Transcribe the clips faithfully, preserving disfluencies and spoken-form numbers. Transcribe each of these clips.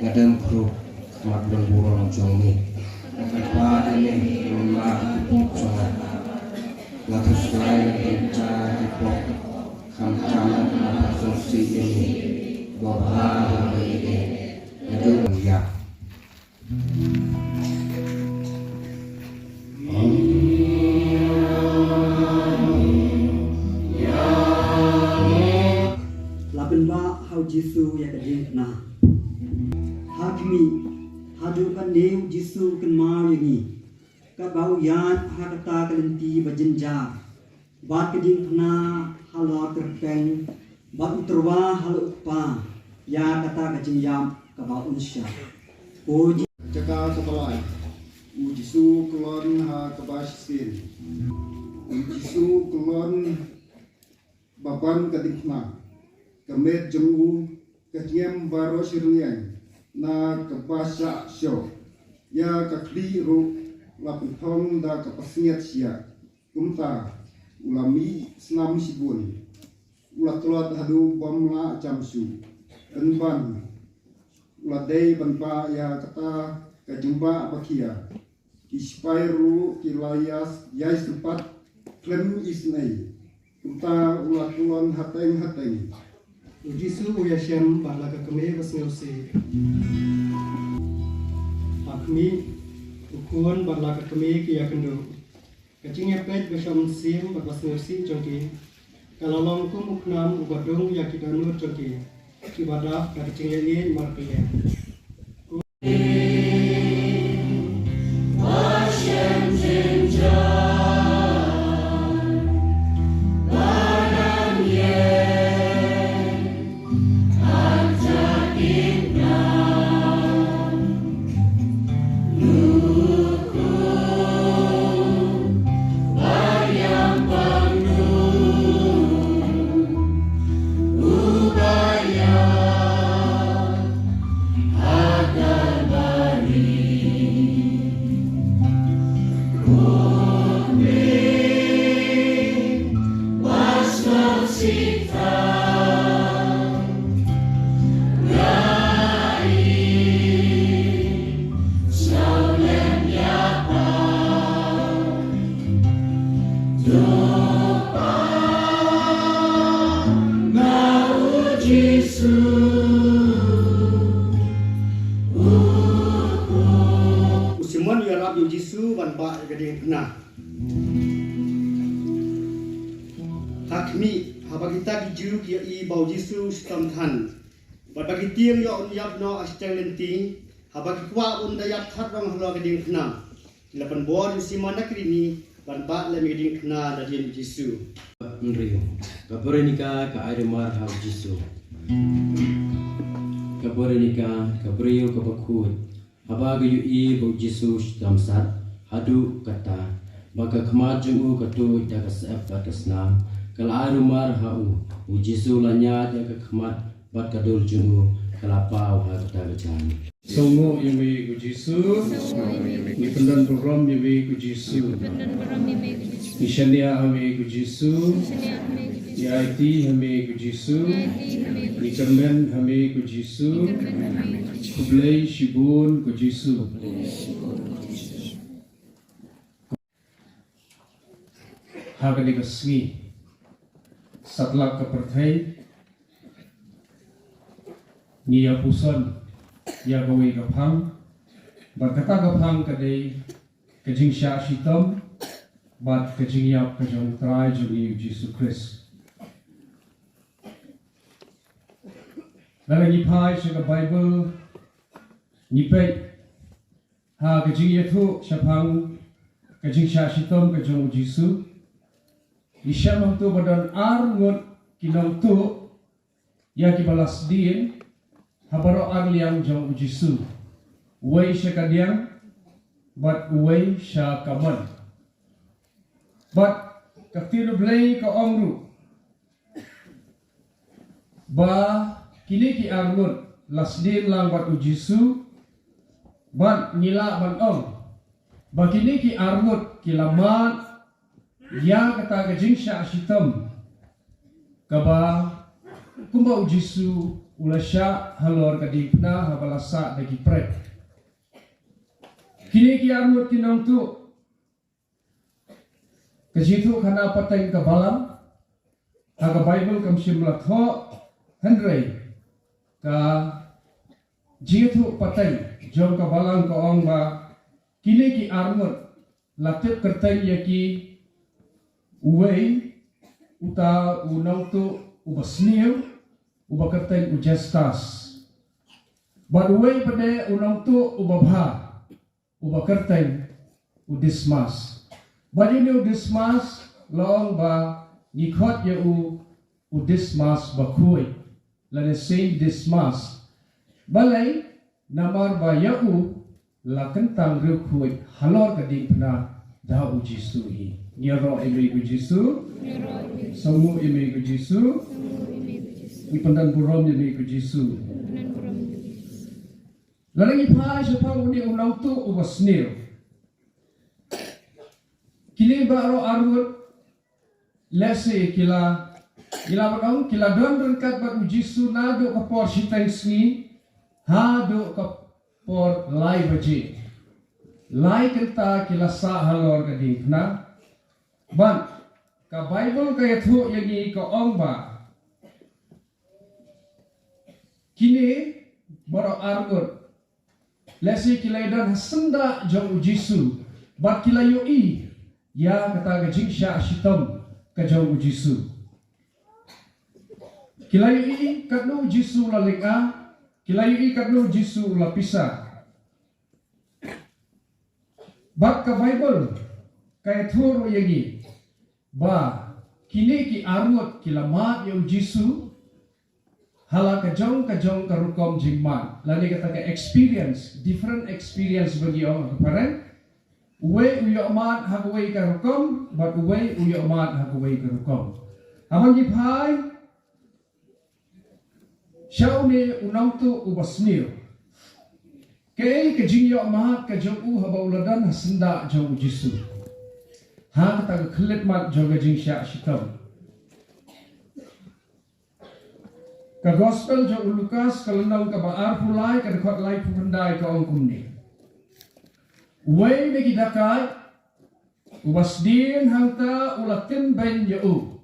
Nga dang khrup mat ban burom jong me. Nga kyrpad ïa me, namar ki pop jong nga. Nga kyrpad ïa me, namar ki pop. Khamtam ïa me, namar ka sngewsih ïa me. Ba bha ba ïa me. Nga dang ïa. La pynbah ha u Jisu ïa ka diengphna. Ha khmih, haduh katne u Jisu u kynmaw ïa ngi. Katba u ïaid ha kata ka lynti ba jynjar. Bad ka diengphna halor tyrpeng, bad u tyrwa halor u kpa, ïa kata ka jingïap kaba un shah. Ko Ji- Jaka kaba lai. U Jisu u kyllon ha kaba shisien. U Jisu u kyllon ba ban ka diengphna. Ka met jong u ka jngem baroh shi rynïeng na kaba shah shoh. Ïa ka khlieh ruh la pynthong da ka pansngiat shiah. Kumta u la mih snam shibun. U la tlot haduh bym lah jam shuh. Pynban u la dei ban bah ïa kata ka jingbah ba khia. Ki sipai ruh ki la ïa, ïai sympat khlem isynei. Kumta u la kyllon hateng hateng. U Jisu u ïashem bad la ka kmie ba sngewsih. Ha khmih, u khun bad la ka kmie ki ïakynduh. Ka jingïapeit ba shong mynsiem bad ba sngewsih jong ki ka la long kum u khnam uba dung ïa ki dohnud jong ki, kiba dap da ka jingïaieit markylliang. U Simon u ïarap ïa u Jisu ban bah ïa ka diengphna. Ha khmih, haba kita ki Jiw ki ïohi ba u Jisu u shitom than, bad ba ki tieng ïoh un ïap noh ha shiteng lynti, haba ki kwah un da ïap thad rong halor ka diengphna, ki la pynbor ïa u Simon na Kirini ban bah lem ïa ka diengphna nadien u Jisu. Hynriew. Ka Berenika ka ai rumar ha u Jisu. Ka Berenika ka briew kaba khuid. Haba ka ïohi ba u Jisu u shitom sat haduh katta, ba ka khmat jong u ka tuid da ka syep bad ka snam, ka la ai rumar ha u. U Jisu u la ñiad ïa ka khmat bad ka dur jong u. La paw ha kata ka jam. Sngewnguh ïa me ko Jisu. Ngi pyndon burom ïa me ko Jisu. Ngi shaniah ha me ko Jisu. Ngi aiti ha me ko Jisu. Ngi kyrmen ha me ko Jisu. Khublei shibun ko Jisu. Ha kane ka sngi satlak ka pyrthei ngi ïa puson ïa kawei ka phang, bad kata ka phang ka dei ka jingshah shitom bad ka jingïap ka jong u Trai jong ngi u Jisu Khrist. Lada ngi phai sha ka Baibl ngi peit ha ka jingïathuh shaphang ka jingshah shitom ka jong u Jisu. Ngi shem hangto ba don ar ngut ki nongtuh ïa kiba la sdien ha baroh ar liang jong u Jisu. Uwei sha kadiang bad uwei sha kamon. Bad ka ktien u Blei ka ong ruh ba kine ki ar ngut la sdien lang bad u Jisu, bad ngi lah ban ong ba kine ki ar ngut ki la mad ïa kata ka jingshah shitom kaba kumba u Jisu u la shah halor ka diengphna haba la sah da ki pret. Kine ki ar ngut ki nongtuh, ka jingïathuhkhana pateng ka balang ha ka Baibl kam shym la thoh, hynrei ka jingïathuh pateng jong ka balang ka ong ba kine ki ar ngut la tip kyrteng ïa ki, uwei uta u nongtuh uba sniew uba kyrteng u Jastas, bad uwei pat de u nongtuh uba bha uba kyrteng u Dismas. Bad une u Dismas la ong ba ngi khot ïa u u Dismas bakhuid, lane Saint Dismas. Balei? Namar ba ïa u la kyntang riewkhuid halor ka diengphna da u Jisu hi. Ngi ïaroh ïa me ko Jisu. Sngewnguh ïa me ko Jisu. Ngi pyndon burom ïa me ko Jisu. Lada ngi phai shaphang une u nongtuh uba sniew, kine baroh ar ngut lehse ki la, ki la, ban ong, ki la don ryngkat bad u Jisu naduh ka por shiteng sngi haduh ka por lai baje. Lai kynta ki la sah halor ka diengphna. Bad ka Baibl ka ïathuh ïa ngi, ka ong ba kine baroh ar ngut lehse ki la ïadon ha syndah jong u Jisu bad ki la ïohi ïa kata ka jingshah shitom ka jong u Jisu. Ki la ïohi katno u Jisu u la lynga, ki la ïohi katno u Jisu u la pisa. Bad ka Baibl ka ïathuh ruh ïa ngi ba kine ki ar ngut ki la mad ïa u Jisu ha la ka jong ka jong ka rukom jingmad, lane kata ka experience, different experience ba ngi ong ha ka phareng. Uwei u ïoh mad ha kawei ka rukom bad uwei u ïoh mad ha kawei ka rukom. Haba ngi phai sha une u nongtuh uba sniew, kaei ka jingïoh mad ka jong u haba u la don ha syndah jong u Jisu ha kata ka khyllipmat jong ka jingshah shitom? Ka Gospel jong u Lukas ka lynnong kaba arphew lai, ka dkhot laiphew khyndai, ka ong kumne: Uwei na ki dakaid uba sdien hangta u la tynbeiñ ïa u: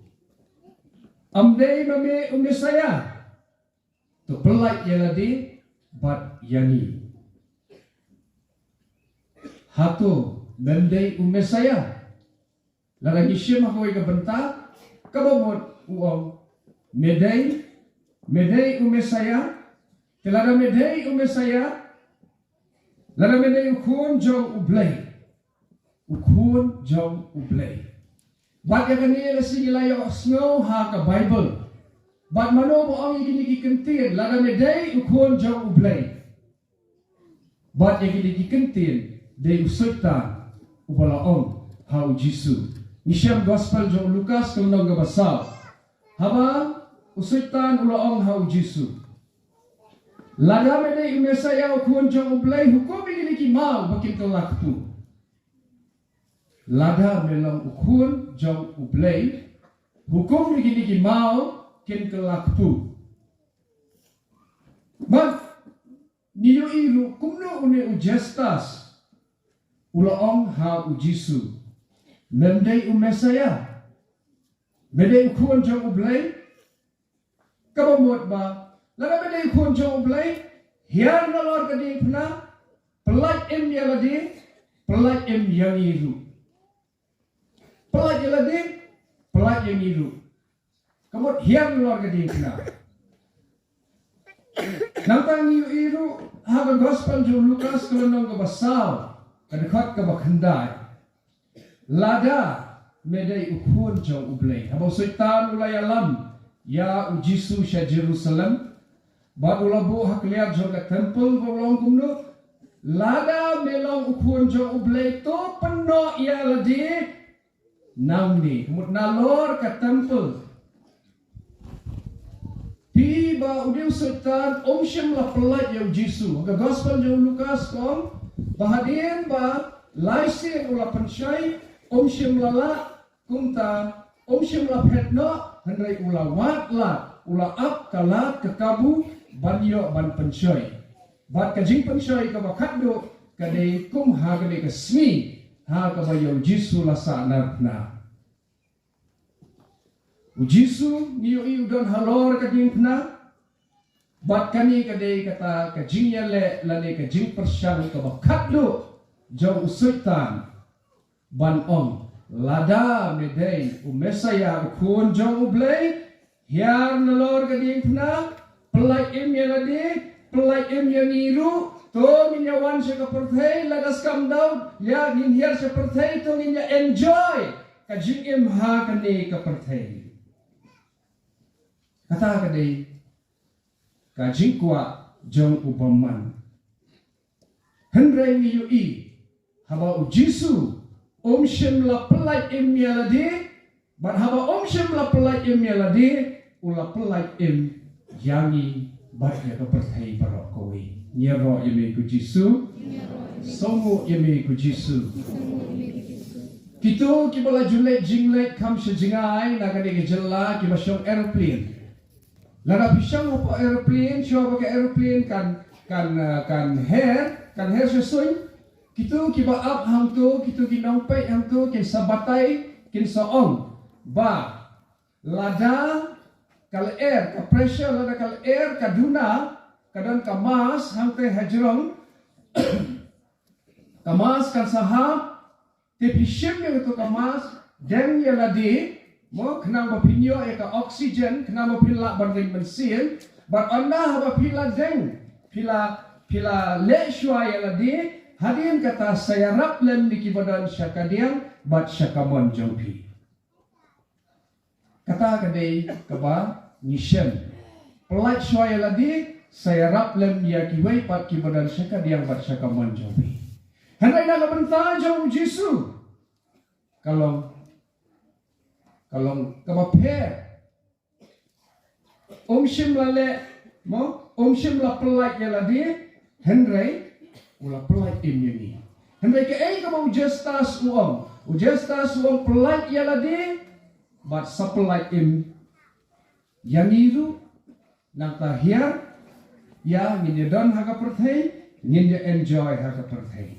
Ym dei ma me u Messaïah? To pyllait ïa lade bad ïa ngi. Hato mem dei u Messaïah? Lada ngi shim ha kawei ka bynta, kaba mut u ong, me dei, me dei u Messaïah. Te lada me dei u Messaïah, lada me dei u Khun jong U Blei, u Khun jong U Blei. Bad ïa kane lehse ngi la ïohsngew ha ka Baibl. Bad mano ba ong ïa kine ki kyntien, lada me dei u Khun jong U Blei? Bad ïa kine ki kyntien dei u Soitan uba la ong ha u Jisu. Ngi shem Gospel jong u Lukas ka lynnong kaba saw. Haba u Soitan u la ong ha u Jisu, Lada me dei u Messaïah, u khun jong U Blei, hukum ïa kine ki maw ba kin kylla kpu. Lada me long u khun jong U Blei, hukum ïa kine ki maw kin kylla kpu. Bad ngi ïohi ruh kumno une u Justus u la ong ha u Jisu, mem dei u Messaïah, me dei u khun jong U Blei. Kaba mut ba lada me dei u khun jong U Blei, hiar nalor ka diengphna, pyllait im ïa lade, pyllait im ïa ngi ruh. Pyllait ïa lade, pyllait ïa ngi ruh. Ka mut hiar nalor ka diengphna. Nangta ngi ïohi ruh ha ka Gospel jong u Lukas ka lynnong kaba saw, ka dkhot kaba khyndai. Lada me dei u khun jong U Blei. Haba u Soitan u la ïalam ïa u Jisu sha Jerusalem, bad u la buh ha kliar jong ka temple, ba u la ong kumno, lada me long u khun jong U Blei, to pynnoh ïa lade nangne, ka mut nalor ka temple. Phi, ba une u Soitan um shym la pyllait ïa u Jisu. Ka Gospel jong u Lukas ka ong ba hadien ba lai sien u la pynshoi, um shym la lah, kumta um shym la phet noh, hynrei u la wad lad, u la ap ka lad ka kabu ban ïoh ban pynshoi. Bad ka jingpynshoi kaba khatduh ka dei kum ha kane ka sngi ha kaba ïa u Jisu la sahnarphna. U Jisu ngi ïohi u don halor ka diengphna. Bad kane ka dei kata ka jingïaleh lane ka jingpyrshang kaba khatduh jong u Soitan ban ong, lada me dei u Messaïah, u khun jong U Blei, hiar nalor ka diengphna, pyllait im ïa lade, pyllait im ïa ngi ruh, to ngin ïa wan sha ka pyrthei. Lada skam Daud ïa ngin hiar sha pyrthei, to ngin ïa enjoy ka jingim ha kane ka pyrthei. Kata ka dei ka jingkwah jong u bymman. Hynrei ngi ïohi, haba u Jisu um shym la pyllait im ïa lade, bad haba um shym la pyllait im ïa lade, u la pyllait im ïa ngi bad ïa ka pyrthei baroh kawei. Ngi ïaroh ïa me ko Jisu. Sngewbha ïa me ko Jisu. Kito kiba la ju leit jingleit kham sha jngai na kane ka jylla, kiba shong aeroplane. Lada phi shong hapoh aeroplane, shuwa ba ka aeroplane kan, kan, uh, kan her, kan her sha suiñ. Kito kiba ap hangto, kito ki nongpeit hangto kin sa batai, kin sa ong ba lada ka lyer, ka pressure lada ka lyer ka duna, ka don ka mass hangtei hajrong, ka mass kan sa hap. Te phi shim ïa kato ka mass, deng ïa lade, mo, khnang ba phin ïoh ïa ka oxygen, khnang ba phin lah ban ring mynsiem. Bad ynda haba phi la deng, phi la, phi la leh shuwa ïa lade, hadien kata sa ïarap lem ïa kiba don sha kadiang bad sha kamon jong phi. Kata ka dei kaba ngi shem. Pyllait shuwa ïa lade, sa ïarap lem ïa kiwei pat kiba don sha kadiang bad sha kamon jong phi. Hynrei na ka bynta jong u Jisu, ka long, ka long kaba pher. Um shym la leh, mo, um shym la pyllait ïa lade, hynrei u la pyllait im ïa ngi. Hynrei kaei kaba u Justus u ong? U Justus u ong pyllait ïa lade, bad sa pyllait im ïa ngi ruh, nangta hiar ïa, ngin ïa don ha ka pyrthei, ngin ïa enjoy ha ka pyrthei.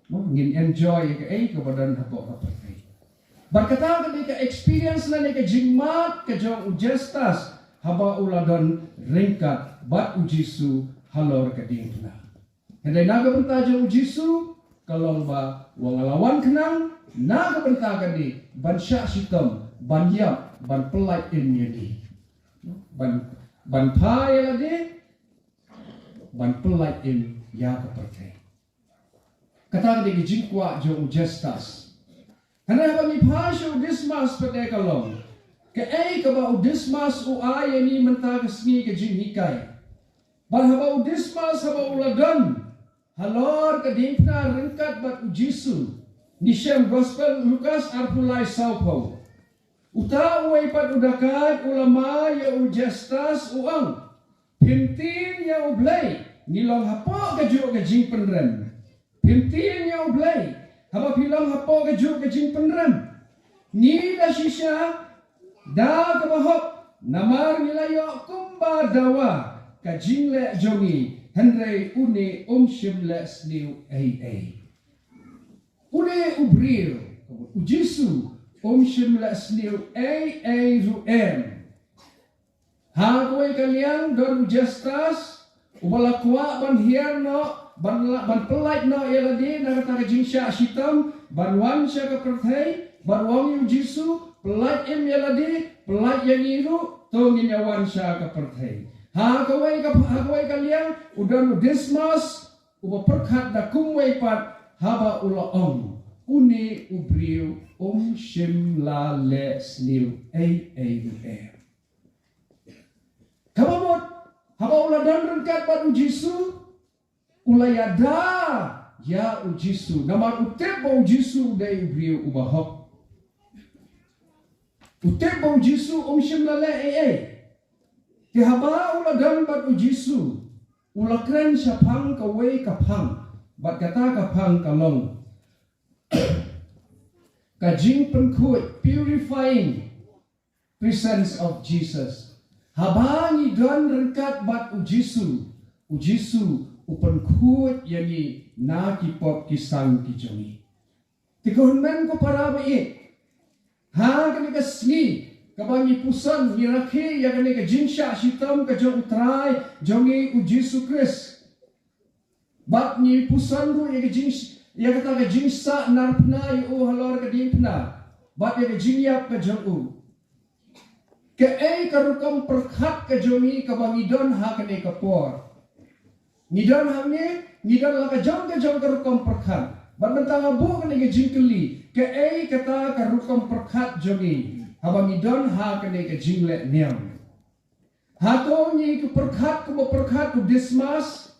Mo, ngin enjoy ïa kaei kaba don hapoh ka pyrthei. Bad kata ka dei ka experience lane ka jingmad ka jong u Justus haba u la don ryngkat bad u Jisu halor ka diengphna. Hynrei na ka bynta jong u Jisu, ka long ba u ong nga la wan khnang na ka bynta kane, ban shah shitom, ban ïap, ban pyllait im ïa ngi. Ban, ban phai ïa lade, ban pyllait im ïa ka pyrthei. Kata ka dei ka jingkwah jong u Justus. Hynrei haba ngi phai sha u Dismas pat ka long, kaei kaba u Dismas u ai ïa ngi mynta ka sngi ka jinghikai. Bad haba u Dismas haba u la don halor ka diengphna ryngkat bad u Jisu, ngi shem Gospel Lukas arphew lai sawphew. Uta uwei pat u dakait u la mai ïa u Justus u ong, Phin tieng ïa U Blei, ngi long hapoh kajuh ka jingpynrem. Phin tieng ïa U Blei, haba phi long hapoh kajuh ka jingpynrem. Ngi da shisha da kaba hok, namar ngi la ïoh kumba dawa ka jingleh jong ngi, hynrei une um shym leh sniew ei ei. Une u briew, U Jisu, um shym leh sniew ei ei ruh em. Ha kawei ka liang don u Justus, uba la kwah ban hiar noh, ban la, ban pyllait noh ïa lade na kata ka jingshah shitom, ban wan sha ka pyrthei, ban ong ïa U Jisu, pyllait im ïa lade, pyllait ïa ngi ruh, to ngin ïa wan sha ka pyrthei. Ha kawei ka, ha kawei ka liang, u don u Dismas, uba pyrkhat da kumwei pat, haba u la ong, une u briew um shym la leh sniew ei ei ruh em. Kaba mut, haba u la don ryngkat bad U Jisu, u la ïada ïa U Jisu. Namar u tip ba U Jisu u dei u briew uba hok. U tip ba U Jisu um shym la leh ei ei. Te haba u la don bad U Jisu, u la kren shaphang kawei ka phang, bad kata ka phang ka long ka jingpynkhuid, purifying presence of Jesus. Haba ngi don ryngkat bad U Jisu, U Jisu u pynkhuid ïa ngi na ki pop ki sang ki jong ngi. Te ko hynmen ko para ba ïeit, ha kane ka sngi kaba ngi puson, ngi rakhe ïa kane ka jingshah shitom ka jong U Trai jong ngi U Jisu Khrist. Bad ngi puson ruh ïa ka jing, ïa kata ka jingsah narphna ïa u halor ka diengphna, bad ïa ka jingïap ka jong u. Kaei ka rukom pyrkhat ka jong ngi kaba ngi don ha kane ka por? Ngi don hangne, ngi don la ka jong ka jong ka rukom pyrkhat. Bad mynta nga buh kane ka jingkylli, kaei kata ka rukom pyrkhat jong ngi haba ngi don ha kane ka jingleh niam? Hato ngi pyrkhat kumba pyrkhat u Dismas,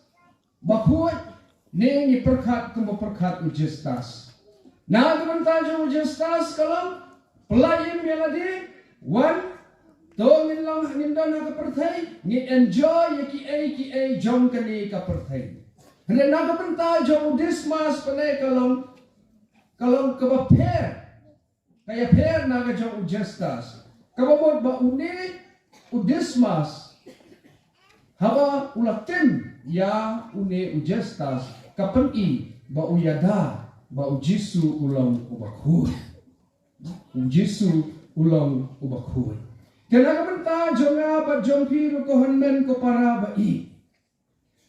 bakhuid, ne ngi pyrkhat kumba pyrkhat u Justus? Na ka bynta jong u Justus ka long, pyllait im ïa lade, wan, to ngin long, ngin don ha ka pyrthei, ngin enjoy ïa kiei kiei jong kane ka pyrthei. Hynrei na ka bynta jong u Dismas pynne ka long, ka long kaba pher. Ka ïapher na ka jong u Justus. Kaba mut ba une u Dismas, haba u la tim ïa une u Justus, ka pyni ba u ïada ba u Jisu u long uba khuid. U Jisu u long uba khuid. Te na ka bynta jong nga bad jong phi ruh ko hynmen ko para ba ïeit.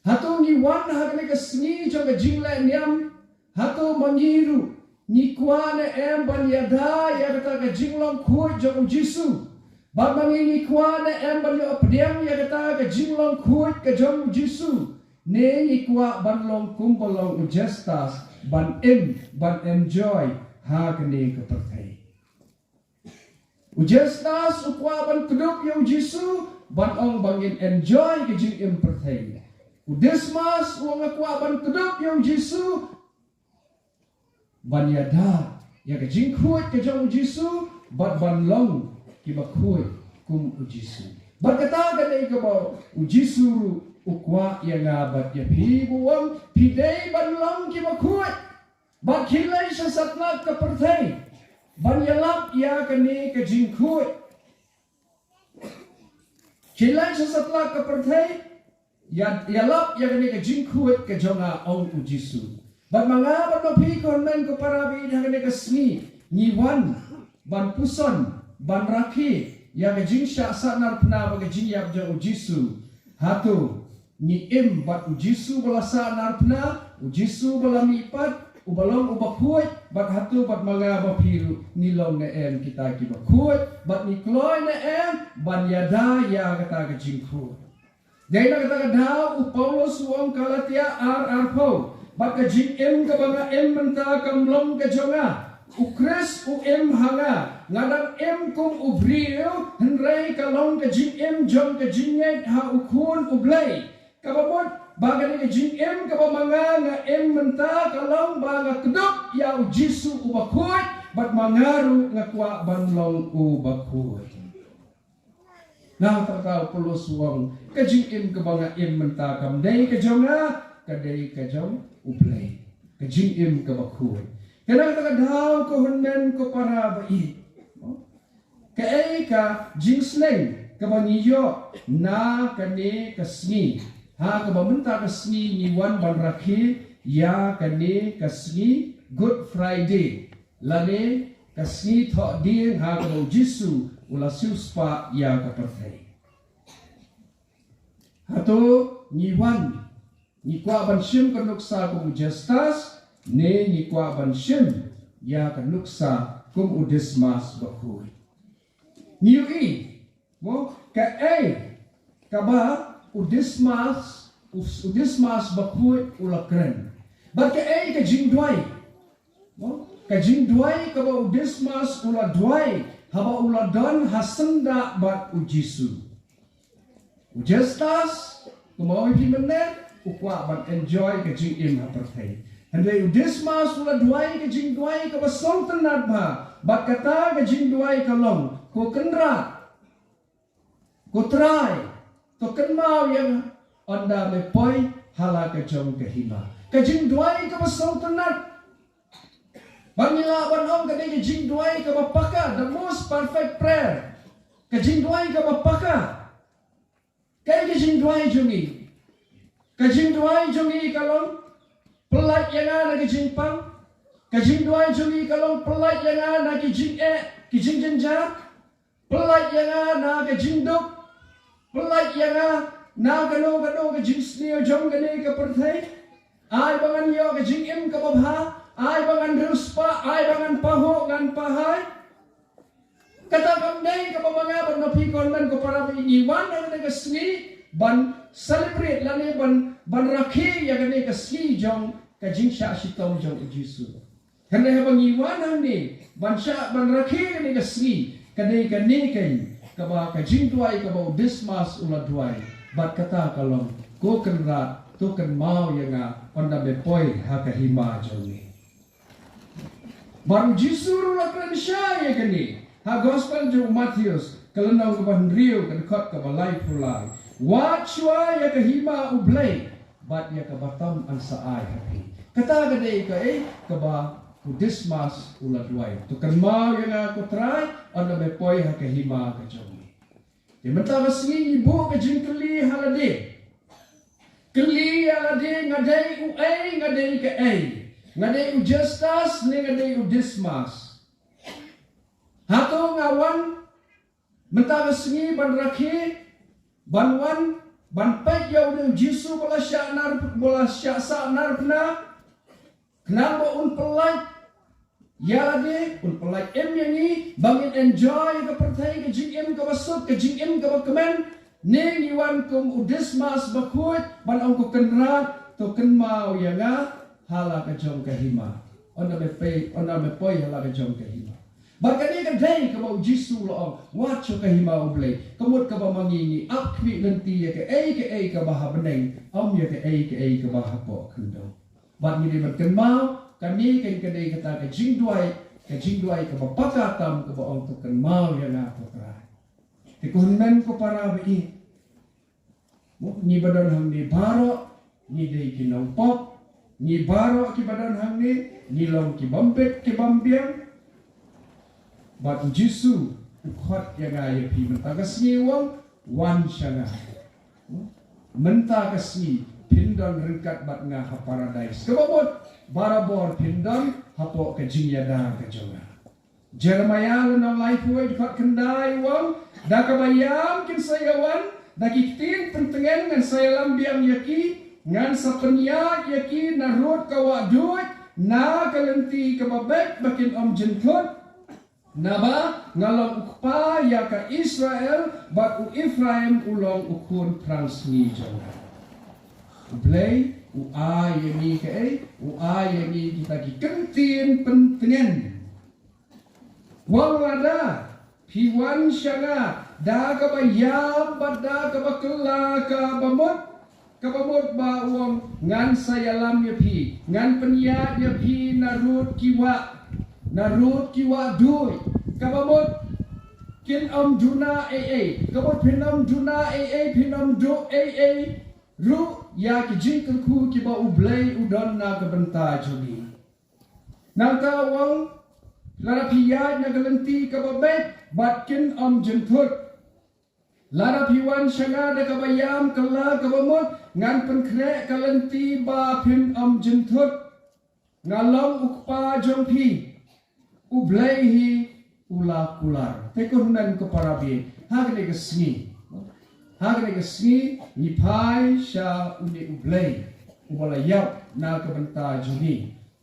Hato ngi wan ha kane ka sngi jong ka jingleh niam, hato ma ngi ruh ngi kwah ne em ban ïada ïa kata ka jinglong khuid jong u Jisu? Bad ma ngi ngi kwah ne em ban ïoh pdiang ïa kata ka jinglong khuid ka jong u Jisu? Ne ngi kwah ban long kumba long u Justus, ban im, ban enjoy ha kane ka pyrthei? U Justus u kwah ban kdup ïa u Jisu, ban ong ba ngin enjoy ka jingim pyrthei. U Dismas u ong nga kwah ban kdup ïa u Jisu, ban ïada ïa ka jingkhuid ka jong u Jisu, bad ban long kiba khuid kum u Jisu. Bad kata ka dei kaba u Jisu ruh u kwah ïa nga bad ïa phi, ba u ong phi dei ban long kiba khuid. Bad khie leit sha satlak ka pyrthei ban ïalap ïa kane ka jingkhuid. Khie leit sha satlak ka pyrthei, ïa, ïalap ïa kane ka jingkhuid ka jong nga, ong u Jisu. Bad ma nga bad ma phi ko hynmen ko para ba ïeit, ha kane ka sngi ngi wan ban puson, ban rakhe ïa ka jingshah sahnarphna bad ka jingïap jong u Jisu. Hato ngi im bad u Jisu ba la sahnarphna, u Jisu ba la mihpat, uba long uba khuid? Bad hato bad ma nga ma phi ruh ngi long ne em kita kiba khuid, bad ngi kloi ne em ban ïada ïa kata ka jingkhuid? Dei na kata ka daw u Paulus u ong, Galatia ar arphew, bad ka jingim kaba nga im mynta kam long ka jong nga. U Khrist u im ha nga. Nga dang im kum u briew, hynrei ka long ka jingim jong ka jingngeit ha u Khun u Blei. Kaba mut ba kane ka jingim kaba ma nga nga im mynta ka long ba nga kdup ïa u Jisu uba khuid, bad ma nga ruh nga kwah ban long uba khuid. Na kata ka daw u Paulus u ong, ka jingim kaba nga im mynta kam dei ka jong nga, ka dei ka jong U Blei. Ka jingim kaba khuid. Kane ka daw ko hynmen ko para ba ïeit. Kaei ka jingsneng kaba ngi ïoh na kane ka sngi? Ha kaba mynta ka sngi ngi wan ban rakhe ïa kane ka sngi Good Friday, lane ka sngi thohdieng ha kaba u Jisu u la siewspah ïa ka pyrthei. Hato ngi wan, ngi kwah ban shim ka nuksa kum u Justus, ne ngi kwah ban shim ïa ka nuksa kum u Dismas bakhuid? Ngi ïohi, mo, kaei kaba u Dismas, u, u Dismas bakhuid u la kren? Bad kaei ka jingduwai, mo, ka jingduwai kaba u Dismas u la duwai haba u la don ha syndah bad u Jisu? U Justus, kumba ong ïa phi mynne, u kwah ban enjoy ka jingim ha pyrthei. Hynrei u Dismas u la duwai ka jingduwai kaba sngewtynnat bha, bad kata ka jingduwai ka long, ko Kynrad, ko Trai, to kynmaw ïa nga ynda me poi ha la ka jong ka hima. Ka jingduwai kaba sngewtynnat. Bad ngi lah ban ong ka dei ka jingduwai kaba paka, the most perfect prayer. Ka jingduwai kaba paka. Kaei ka jingduwai jong ngi? Ka jingduwai jong ngi ka long, pyllait ïa nga na ka jingpang. Ka jingduwai jong ngi ka long, pyllait ïa nga na ki jingeh, ki jingjynjar. Pyllait ïa nga na ka jingduk. Pyllait ïa nga na kano kano ka jingsniew jong kane ka pyrthei. Ai ba ngan ïoh ka jingim kaba bha. Ai ba ngan riewspah, ai ba ngan pahuh, ngan pahai. Kata kam dei kaba ma nga bad ma phi, ko hynmen ko para, ba ngi wan ha kane ka sngi ban celebrate lane ban, ban rakhe ïa kane ka sngi jong ka jingshah shitom jong u Jisu. Hynrei haba ngi wan hangne ban shah, ban rakhe kane ka sngi, ka dei kane keiñ kaba ka jingduwai kaba u Dismas u la duwai. Bad kata ka long, ko Kynrad, to kynmaw ïa nga ynda me poi ha ka hima jong me. Bad u Jisu ruh u la kren shai ïa kane ha Gospel jong u Mathaios, ka lynnong kaba hynriew, ka dkhot kaba laiphew lai. Wad shuwa ïa ka hima U Blei bad ïa kaba tam yn sa ai ha phi. Kata ka dei kaei kaba u Dismas u la duwai. To kynmaw ïa nga ko Trai ynda me poi ha ka hima ka jong me. Te mynta ka sngi ngi buh ka jingkylli ha lade. Kylli ïa lade, nga dei uei, nga dei kaei? Nga dei u Justus ne nga dei u Dismas? Hato nga wan mynta ka sngi ban rakhe, ban wan ban peit ïa une u Jisu ba la shah nar, ba la shah sah narphna, khnang ba un pyllait ïa lade, un pyllait im ïa ngi ba ngin enjoy ka pyrthei, ka jingim kaba suk, ka jingim kaba kmen? Ne ngi wan kum u Dismas bakhuid ban ong, ko Kynrad, to kynmaw ïa nga ha la ka jong ka hima ynda me poi, ynda me poi ha la ka jong ka hima. Bad kane ka dei kaba u Jisu u la ong, wad sha ka hima U Blei. Ka mut kaba ma ngi ngi ap khmih lynti ïa kaei kaei kaba ha bneng, ym ïa kaei kaei kaba hapoh khyndew. Bad ngi dei ban kynmaw, kane ka dei kata ka jingduwai, ka jingduwai kaba paka tam kaba ong, to kynmaw ïa nga ko Trai. Te ko hynmen ko para ba ïeit, ngi ba don hangne baroh ngi dei ki nongpop, ngi baroh ki ba don hangne ngi long ki bym bit ki bym biang. Bad u Jisu u khot ïa nga ïa phi mynta ka sngi, u ong, wan sha nga. Mynta ka sngi phin don ryngkat bad nga ha paradais. Kaba mut barabor phin don hapoh ka jingïada ka jong nga. Jeremiah lynnong laiphew wei dkhot khyndai u ong, da kaba ïam kin sa ïa wan, da ki ktien pyntngen ngan sa ïalam biang ïa ki, ngan sa pynïaid ïa ki na rud ka wah duid, na ka lynti kaba beit ba kin ym jynthut. Naba nga long u kpa ïa ka Israel, bad u Ephraim u long u khun thrang sngi jong nga. U Blei u ai ïa ngi kaei? U ai ïa ngi kita ki kyntien pyntngen. U ong, lada phi wan sha nga da kaba ïam bad da kaba kylla, kaba mut, kaba mut ba u ong, ngan sa ïalam ïa phi, ngan pynïaid ïa phi na rud ki wah, na rud ki wah duid. Kaba mut kin ym duna ei ei. Ka mut phin ym duna ei ei, phin ym duh ei ei ruh ïa ki jingkyrkhu kiba U Blei u don na ka bynta jong ngi. Nangta u ong, lada phi ïaid na ka lynti kaba beit, bad kin ym jynthut. Lada phi wan sha nga da kaba ïam kylla kaba mut, ngan pynkhreh ka lynti ba phin ym jynthut. Nga long U Kpa jong phi, U Blei hi u la kular. Te ko hynmen ko para bangeit, ha kane ka sngi, ha kane ka sngi ngi phai sha une U Blei uba la ïap na ka bynta jong ngi.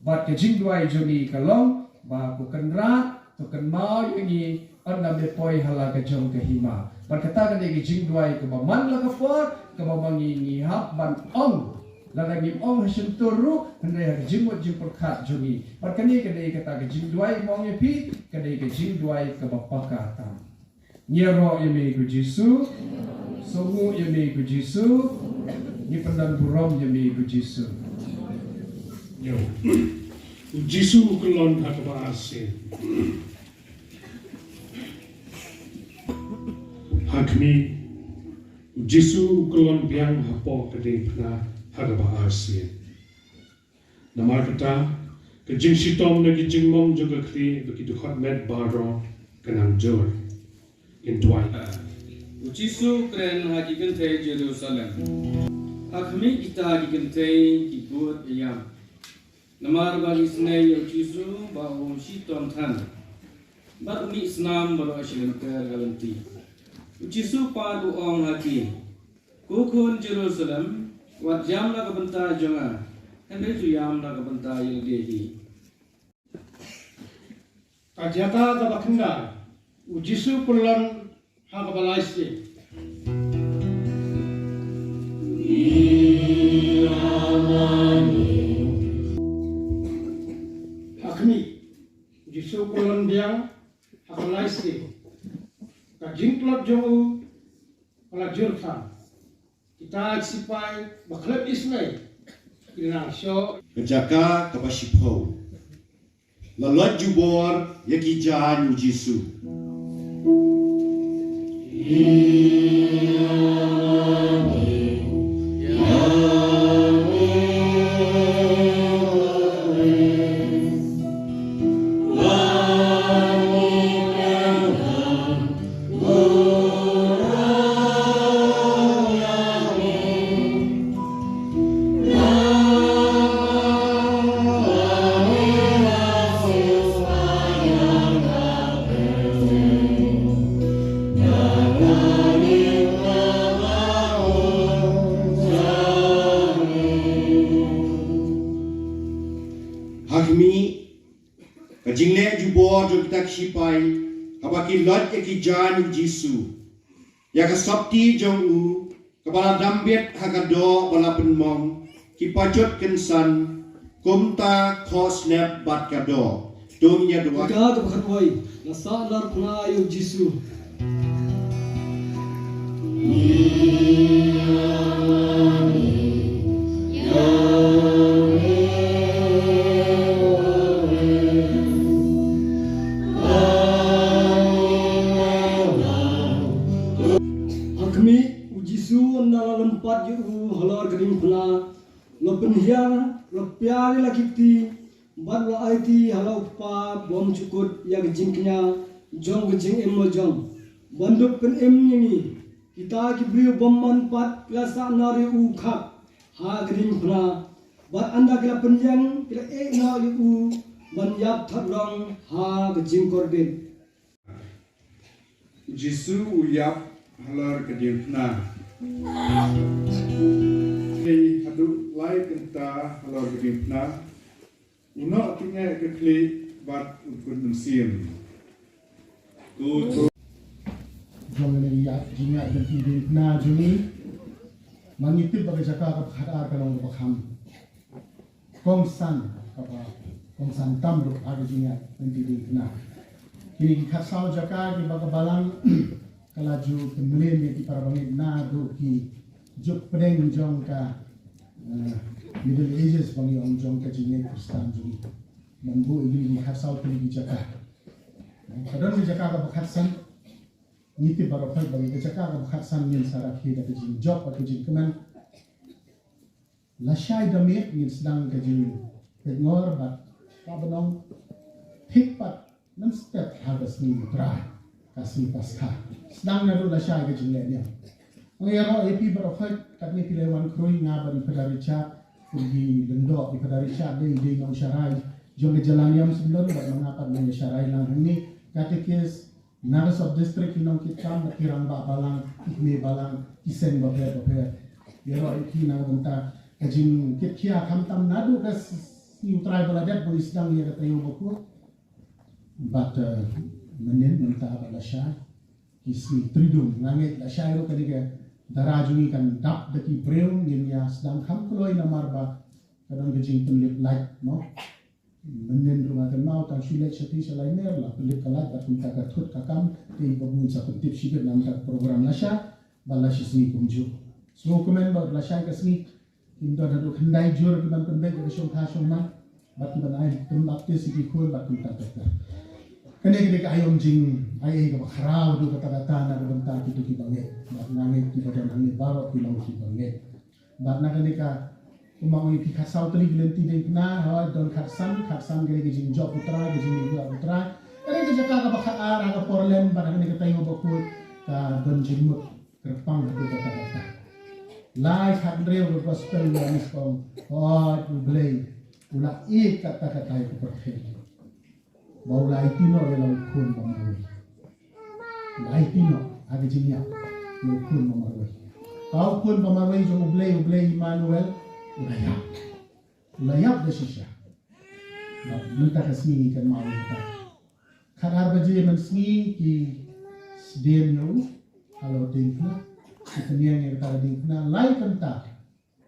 Bad ka jingduwai jong ngi ka long ba ko Kynrad to kynmaw ïa ngi ynda me poi ha la ka jong ka hima. Bad kata ka dei ka jingduwai kaba man la ka por, kaba ma ngi ngi hap ban ong. Lada ngim ong ha shyntur ruh, hynrei ha ka jingmut jingpyrkhat jong ngi. Bad kane ka dei kata ka jingduwai, ma ong ïa phi, ka dei ka jingduwai kaba paka tam. Ngi ïaroh ïa me ko Jisu. Sngewnguh ïa me ko Jisu. Ngi pyndon burom ïa me ko Jisu. Ïa. U Jisu u kyllon ha kaba arsien. Ha khmih, u Jisu u kyllon biang hapoh ka diengphna ha kaba arsien. Namar kata, ka jingshitom na ki jingmong jong ka khlieh bad ki dkhot met baroh ka nang jur. Ngin duwai. U Jisu u kren ha ki kynthei Jerusalem. Ha khmih, kita ki kynthei ki bud ïam. Namar ba ki sngew ïa u Jisu ba u shitom than, bad u mih snam baroh shi lynter ka lynti. U Jisu pat u ong ha ki, Ko khun Jerusalem, wat ïam na ka bynta jong nga, hynrei to ïam na ka bynta ïa lade hi. Ka jaka kaba khyndai, u Jisu u kyllon ha kaba lai sien. Ha khmih, u Jisu u kyllon biang ha kaba lai sien. Ka jingtlot jong u ka la jur than. Kita ki sipai ba khlem isynei ki nang shoh. Ka jaka kaba shiphew. La loit jubor ïa ki jaiñ u Jisu. Ha khmih, ka jingleh jubor jong kita ki sipai, haba ki loit ïa ki jaiñ u Jisu, ïa ka sopti jong u, kaba la dam bit ha ka doh ba la pynmong, ki pajut kynsan, kumta khohsnep bad ka doh. To ngin ïa duwai. Ka kaba khatwei, la sahnarphna ïa u Jisu. Ha khmih, u Jisu ynda la lympat ïa u halor ka diengphna, la pynhiar, la pynhiar ïa la ki kti, bad la aiti ha la u Kpa bymjukut ïa ka jingkñia jong ka jingim lajong, ban dup pynim ïa ngi. Kita ki briew bymman pat ki la sahnar ïa u khap ha ka diengphna, bad ynda ki la pynïeng ki la ïeh noh ïa u ban ïap thot rong ha ka jingkordit. U Jisu u ïap halor ka diengphna. Hei haduh lai kynta halor ka diengphna. U noh tyngeh ka khlieh bad u kut mynsiem. Ko jong ngi ïa jingïaid lynti diengphna jong ngi. Ma ngi tip ba ka jaka kaba khatar ka long kaba kham kongsan, kaba kongsan tam ruh ha ka jingïaid lynti diengphna. Kine ki khatsaw jaka kiba ka balang ka la ju pynmlien ïa ki para bangeit naduh ki juk pdeng jong ka, eh, Middle Ages ba ngi ong, jong ka jingngeit Khristan jong ngi. Ban buh ïa kine ki khatsaw tylli ki jaka. Ka don ka jaka kaba khatsan, Ngi tip baroh phi ba ngi ka jaka kaba khatsan ngin sa rakhe da ka jingjop bad ka jingkmen. Lashai da miet ngin sdang ka jingpeit ngor bad ka ba nong thik pat mynstep ha ka sngi U Trai, ka sngi Paskha. Sdang naduh lashai ka jingleh niam. Nga ïaroh ïa phi baroh phi, katne phi la wan khrui, nga bad i Phadar Richard, kum ki lyngdoh, i Phadar Richard dei, dei nongsharai jong ka jylla niam Sumlun, bad ma nga pat nongïasharai lang hangne, katekis na ka sub district, ki nongkitkam bad ki rangbah balang, ki kmie balang, ki seng bapher bapher. Ïaroh ïa phi na ka bynta ka jingkitkhia, khamtam naduh ka sngi U Trai ba la dep ba ngi sdang ïa ka taïew bakhuid. Bad, eh, mynnin mynta bad lashai ki sngi Tridum, nga ngeit lashai ruh kane ka dara jong ngi kan dap da ki briew, ngin ïa sdang kham kloi namar ba ka don ka jingpynlip light, mo. Mynnin ruh nga kynmaw tang shu leit shatei sha Laimer la pynlip ka light bad kumta ka thut ka kam, te i ba bun sa pyntip shibit na ka program lashai ba la shi sngi kumjuh. Sngewkmen ba lashai ka sngi kin don haduh khyndai jur ki ban pynbeit ïa ka shongkha shongman bad ki ban ai pynbaptis ïa ki khun bad kumta ter ter. Kane ka dei ka aïom jingai ei kaba khraw haduh katta katta na ka bynta kito ki bangeit bad nga ngeit ki ba don hangne baroh ki long ki bangeit. Bad na kane ka, kumba ong ïa phi, khatsaw tylli ki lynti diengphna, hooid, don khatsan, khatsan ka dei ka jingjop U Trai, ka jingmih U Trai. Ka dei ka jaka kaba khatar ha ka por lem bad ha kane ka taïew bakhuid ka don jingmut kyrpang haduh katta katta. Lai khathynriew ka gospel Ïoannis ka ong, hooid, U Blei u la ïeit katta katta ïa ka pyrthei ba u la aiti noh ïa la u khun ba marwei. U la aiti noh ha ka jingïap ïa u khun ba marwei. Ka u khun ba marwei jong U Blei, U Blei Immanuel, u la ïap. U la ïap da shisha. Bad mynta ka sngi ngi kynmaw ïa kata. Khatar baje mynsngi ki sdien ïa u halor diengphna, ki pynïeng ïa kata ka diengphna lai kynta.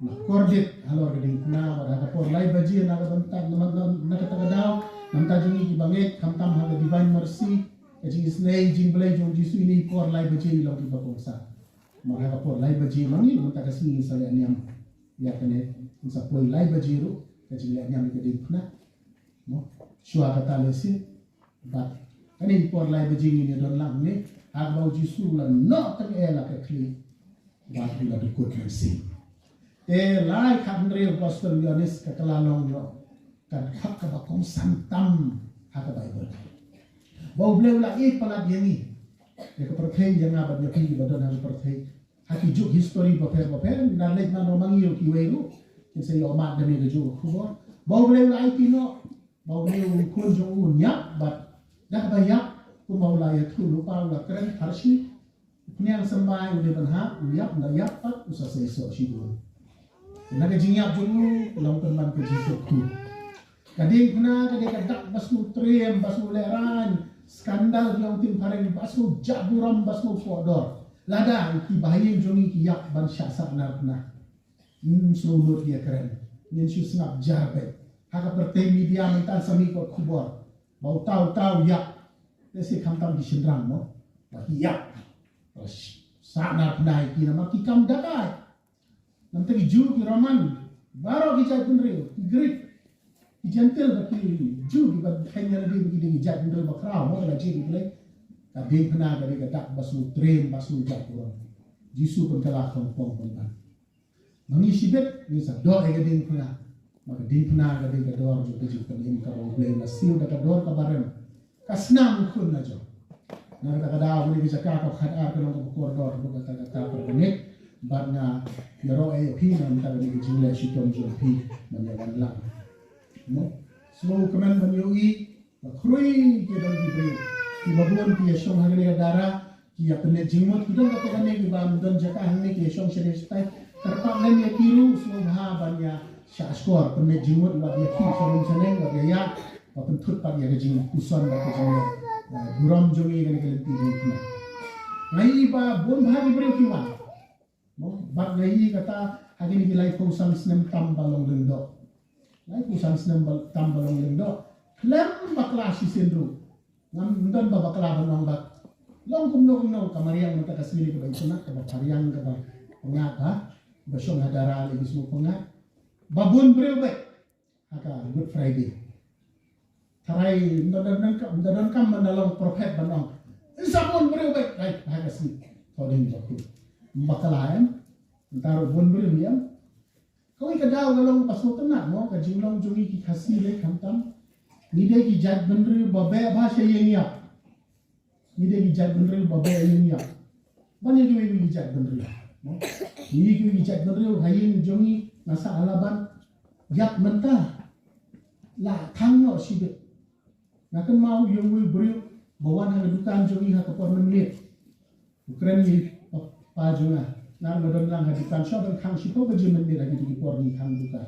Na kordit halor ka diengphna, bad ha ka por lai baje na ka bynta, na, na, na kata ka daw, na bynta jong ngi ki bangeit, khamtam ha ka Divine Mercy, ka jingisynei jingblei jong U Jisu, ine i por lai baje i long kiba kongsan. Namar ha ka por lai baje ma ngi, na bynta ka sngi ngin sa leh niam ïa kane, ngin sa poi lai baje ruh ka jingleh niam ïa ka diengphna. Mo, shuwa kata lehse, bad kane i por lai baje ngin ïa don lang ne, ha kaba U Jisu u la noh tyngeh la ka khlieh bad u la dkut mynsiem. Te lai khathynriew Gospel Ïoannis ka kylla long noh ka dkhot kaba kongsan tam ha ka Baibl. Ba U Blei u la ïeit palat ïa ngi, ïa ka pyrthei, ïa nga bad ïa phi ba don ha ka pyrthei. Ha ki juk history bapher bapher, ngi la leit mano ma ngi ruh, kiwei ruh kin sa ïohmad da kane ka juk khubor ba U Blei u la aiti noh ba une u khun jong u un ïap, bad da kaba ïap, kumba u la ïathuh lypa, u la kren pharshi, u pynïaid symbai, u dei ban hap, u ïap, ynda ïap pat u sa sei soh shibun. Na ka jingïap jong u ka long pynban ka jingkyrkhu. Ka diengphna ka dei ka dak ba sngewtriem, ba sngewlehraiñ, skandal ki longthieng phareng, ba sngewjah burom, ba sngewpoh dor. Lada ki bahaïing jong ngi ki ïap ban shah sahnarphna, ngin sngewnud ïakren, ngin shu sngap jar beit. Ha ka pyrthei media mynta sa mih kot khubor ba uta uta u ïap. Te shi khamtam ki shynrang mo ba ki ïap, ba sh-, sahnarphna ïa ki namar ki kam dakai. Namar ki Jiw, ki Roman, baroh ki jaitbynriew, ki Grik, ki Jentil, ba ki Jiw, ki ba kynja lade ba ki dei ki jaitbynriew bakhraw mo, ba la jied U Blei. Ka diengphna ka dei ka dak ba sngewtriem, ba sngewjah burom. Jisu pynkylla khongpong pynban. Ma ngi shibit ngin sa doh ïa ka diengphna. Ma ka diengphna ka dei ka dor jong ka jingpynim kaba U Blei u la siew da ka dor kaba rem. Ka snam u khun la jong. Na kata ka daw, kane ka jaka kaba khatar ka long kaba kordor, kaba kata kata kaba ngeit. Bad nga ïaroh ïa phi na ka bynta kane ka jingleh shitom jong phi ban ïa wan lang. Mo, sngewkmen ban ïohi ba khrui ki don ki briew kiba bun ki ïa shong hangne ha Dara, ki ïa pynleit jingmut, ki don kata kane kiba ym don jaka hangne ki ïa shong shane shatai. Kyrpad lem ïa ki ruh, sngewbha ban ïa shah shkor pynleit jingmut, wat ïa khih sharum shaneng, wat ïa ïaid, wat pynthut pat ïa ka jingpuson bad ka jing, eh, burom jong ngi kane ka lynti jong ngi. Nga ïohi ba bun bha ki briew ki wan. Mo, bad nga ïohi kata ha kine ki laiphew san snem tam ba long lyngdoh. Laiphew san snem ba, tam ba long lyngdoh. Khlem bakla shisien ruh. Ngam don ba bakla ban ong ba long kumno kumno, ka mariang mynta ka sngi kaba itynnad, kaba phariang, kaba pyngngad, ha, ba shong ha Dara lei ki sngewpyngngad. Ba bun briew beit ha ka Good Friday. Tharai ym da donkam, ym da donkam ban da long prophet ban ong, Sa bun briew beit, beit, beit ka sngi. Thoh dei ba khuid. Bakla em. Ntar bun briew em. Kawei ka daw ka long ba sngewtynnat mo, ka jinglong jong ngi ki Khasi lei khamtam. Ngi dei ki jait bynriew ba beh bha sha ïing ïap. Ngi dei ki jait bynriew ba beh ïing ïap. Ban ïa kiwei ki jait bynriew mo. Ngi dei kiwei ki jait bynriew ha ïing jong ngi nga sa ala ban ïap mynta. La thang noh shibit. Nga kynmaw ïa uwei u briew ba wan ha ka dukan jong ngi ha ka por mynmiet. U kren ïa pa, pa jong nga. Nga ruh nga don lang ha dukan, shuwa ban khang shiphew baje mynmiet ha kito ki por ngi khang dukan.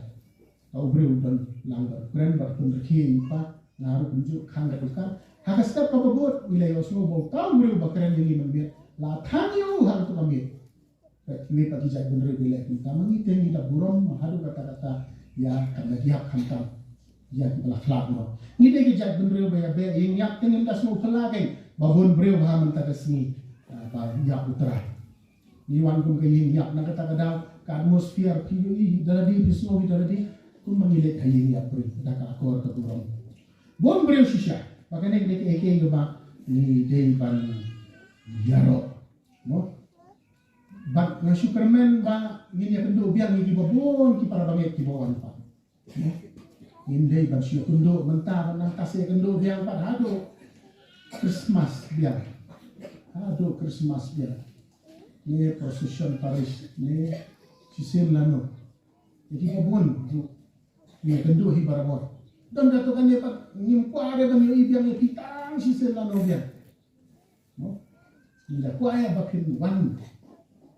Ka u briew u don lang bad u kren bad u pynrkhie ïa i pa, nga ruh kumjuh khang ka dukan. Ha ka step kaba bud ngi la ïohsngew ba uta u briew ba kren ïa ngi mynmiet la thang ïa u ha kato ka miet. Bad kine pat ki jait bynriew ba ïaleh kumta, ma ngi te ngi da burom haduh katta katta ïa ka met ïap khamtam ïa kiba la khlad noh. Ngi dei ki jait bynriew ba ïa beh ïing ïap te ngim da sngewphylla kein ba bun briew ha mynta ka sngi, ah, ba ïap u Trai. Ngi wan kum ka ïing ïap na kata ka daw, ka atmosphere phi ïohi da lade, phi sngew hi da lade, kumba ngi leit ha ïing ïap briew da ka akor ka burom. Bun briew shisha, ba kane ka dei kaei kaei kaba ngi dei ban ïaroh. Mo? Bad nga shu kyrmen ba ngin ïakynduh biang ïa kiba bun ki para bangeit kiba wan pat. Mo? Ngin dei ban shu ïakynduh mynta, ban nang sa ïakynduh biang pat haduh Christmas biang. Haduh Christmas biang. Ne procession parish, ne shisien lano. Ïa kiba bun ruh ngin ïakynduh hi barabor. Don katto katne pat ngim kwah re ban ïohi biang ïa phi tang shisien lano biang. Mo? Ngi da kwah ïa ba phin wan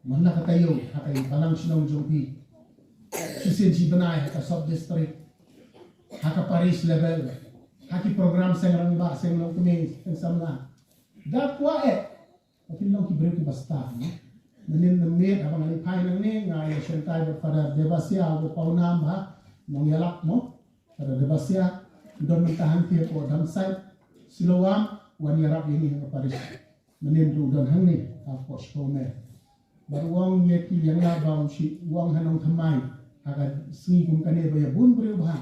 man la ka taïew ha ka balang shnong jong phi. Shisien shi bnai ha ka sub district, ha ka parish level, ha ki program seng rangbah, seng longkmie, seng samla. Da kwah ïa ba phin long ki briew kiba stad, mo. Mynnin mynmiet haba nga leit phai nangne nga ïa shontai bad Father Debasia uba pawnam ha Nongïalap, mo. Father Debasia u don mynta hangtei hapoh Damsait, Siloam, wan ïarap ïa ngi ha ka parish. Mynnin ruh u don hangne hapoh Shipome. Bad u ong ïa ki ïa nga ba u shi, u ong ha nongthymmai ha ka sngi kum kane ba ïa bun briew bha.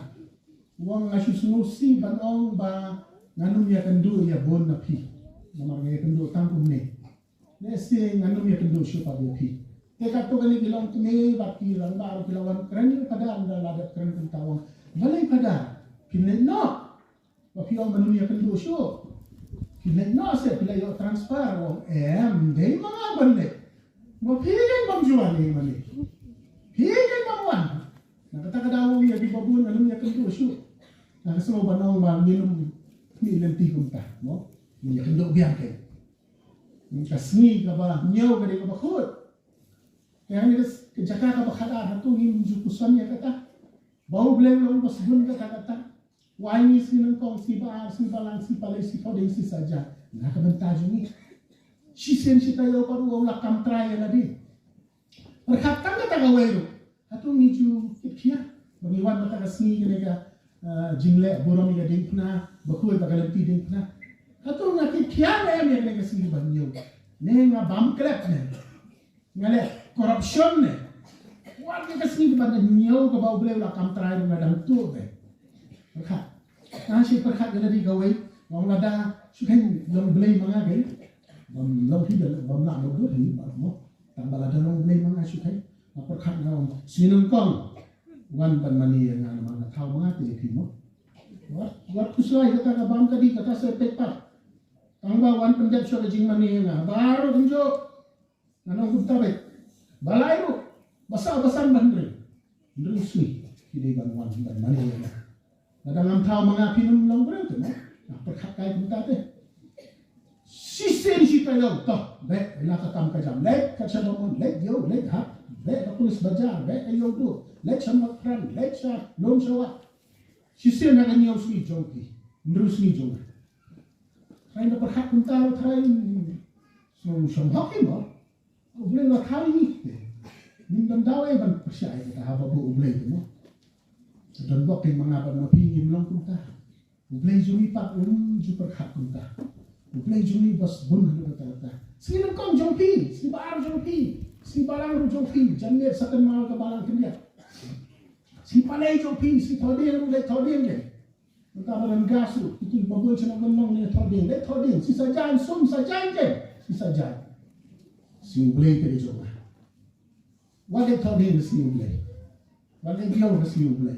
U ong nga shu sngewsih ban ong ba ngan ym ïakynduh ïa bun na phi. Namar nga ïakynduh tang kumne. Lehse ngan ym ïakynduh shuh pat ïa phi. Te katto katne ki longkmie bad ki rangbah ruh ki la wan kren ïa u Father, ynda la dep kren kumta u ong, balei Father, phin leit noh? Ba phi ong ban ym ïakynduh shuh. Phin leit noh se, phi la ïoh transfer? U ong em, dei ma nga ban leit. Ma phi leit bym ju wan ïa mane. Phi leit bym wan. Na kata ka daw u ong ïa kiba bun ngan ym ïakynduh shuh. Nga sngew ban ong ba ngin ym mih lynti kumta, mo. Ngin ïakynduh biang kein. Ka sngi kaba hynñiew ka dei kaba khuid. Te hangne ka jaka kaba khadar, hato ngim ju puson ïa kata? Ba U Blei u long uba sbun kata kata. Wai ngi sngi nyngkong, sngi ba ar, sngi balang, sngi palei, sngi thohdieng, sngi saitjaiñ na ka bynta jong ngi. Shisien shi taïew pat u la kam trai ïa lade. Pyrkhat tang kata kawei ruh. Hato ngi ju kit khia ba ngi wan mynta ka sngi kane ka, ah, jingleh burom ïa ka diengphna, ba khuid ba ka lynti diengphna? Hato nga kit khia ne em ïa kane ka sngi ba hynñiew? Ne nga bam klep ne? Nga leh corruption ne? Wat ïa ka sngi ba hynñiew kaba U Blei u la kam trai ruh nga dang tuh beit. Pyrkhat. Nga shu pyrkhat ïa lade kawei, nga ong lada shu kheiñ long Blei ma nga kein, bym long hi da, bym lah mutdur hi ba mo. Tang ba lada long Blei ma nga shu kheiñ. Nga pyrkhat nga ong, sngi nyngkong wan ban mane ïa nga namar nga thaw ma nga te ïa phi mo. Wat, wat khuslai kata ka bam ka dih, kata sa peit pat. Tang ba wan pyndep shuwa ka jingmane ïa nga. Baroh kumjuh. Ngan ong kumta beit. Ba lai ruh, ba saw ba san, ba hynriew. Hynriew sngi ki dei ban wan ban mane ïa nga. Lada ngam thaw ma nga phin ym long briew te mo. Nga pyrkhat kai kumta te. Shisien shi taïew, to beh na ka kam ka jam, leit ka Chadonmon, leit ïew, leit hap, beh ka Police Bazar, beh ka Ïewduh, leit sha Nongthymmai, leit sha Lumshawat. Shisien na ka hynñiew sngi jong phi, hynriew sngi jong nga. Trai, nga pyrkhat kumta ruh trai, sngew shong hok hi mo. U Blei u la thaw ïa ngi te ngim don daw ei ban pyrshah ïa kata, haba buh U Blei te mo. Don bok kein ma nga bad ma phi ngim long kumta. U Blei jong ngi pat um ju pyrkhat kumta. U Blei jong ngi ba sbun haduh katta katta. Sngi nyngkong jong phi, sngi ba ar jong phi, sngi balang ruh jong phi, janmiet sa kynmaw ka balang khyndiat. Sngi palei jong phi, sngi thohdieng ruh leit thohdieng ïa. Mynta ba don gas ruh, kito kiba bun sha nongkyndong ne thoh dieng, dei thoh dieng, shi sa jan, sum sa jan, dei shi sa jan. Sngi U Blei te ka jong nga. Wat dei thoh dieng ka sngi U Blei. Wat dei biang ka sngi U Blei.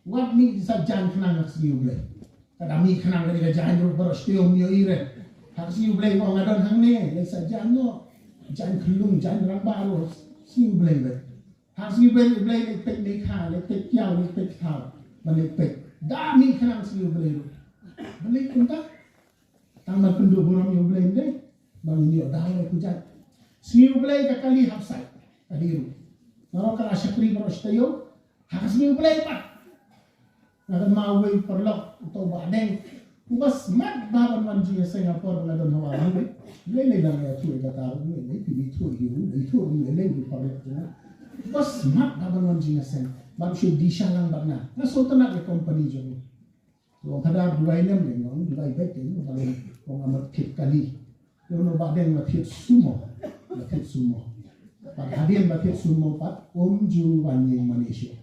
Wat mih sa jan khnang ka sngi U Blei. Ka da mih khnang ka dei ka jan ruh baroh shi taïew ym ïohi re. Ha ka sngi U Blei nga ong nga don hangne, leit sa jan noh. Jan khyllung, jan rangbah ruh, sngi U Blei beit. Ha ka sngi U Blei, U Blei leit peit meikha, leit peit kiaw, leit peit khaw. Ban leit peit. Da mih khnang sngi U Blei ruh. Ban leit kumta. Tang ban pynduh burom ïa U Blei ym dei. Ban ïoh daw leit kujat. Sngi U Blei ka kali hap sait. Ka dei ruh. Nga ruh ka la shakri baroh shi taïew. Ha ka sngi U Blei pat. Nga don ma uwei u paralok, uta u Bah Deng. Uba smat bha ban wan jingïaseng ha por ba nga don hawa lang. Lei lei lang ïathuh ïa kata ruh, lei lei phi ithuh ïa u, ithuh ïa u, lei lei u paralok jong nga. Uba smat bha ban wan jingïaseng. Ban shu dih sha lang bad nga. Nga sngewtynnat ïa company jong u. Te u ong, Phadar, duwai lem lei, nga ong, duwai beit lei, nga ong, ba lei, ong, nga mat thied kali. Te u ong, Bah Deng, la thied sumo, la thied sumo. Bad hadien ba thied sumo pat, um ju wan ïing mane shuh.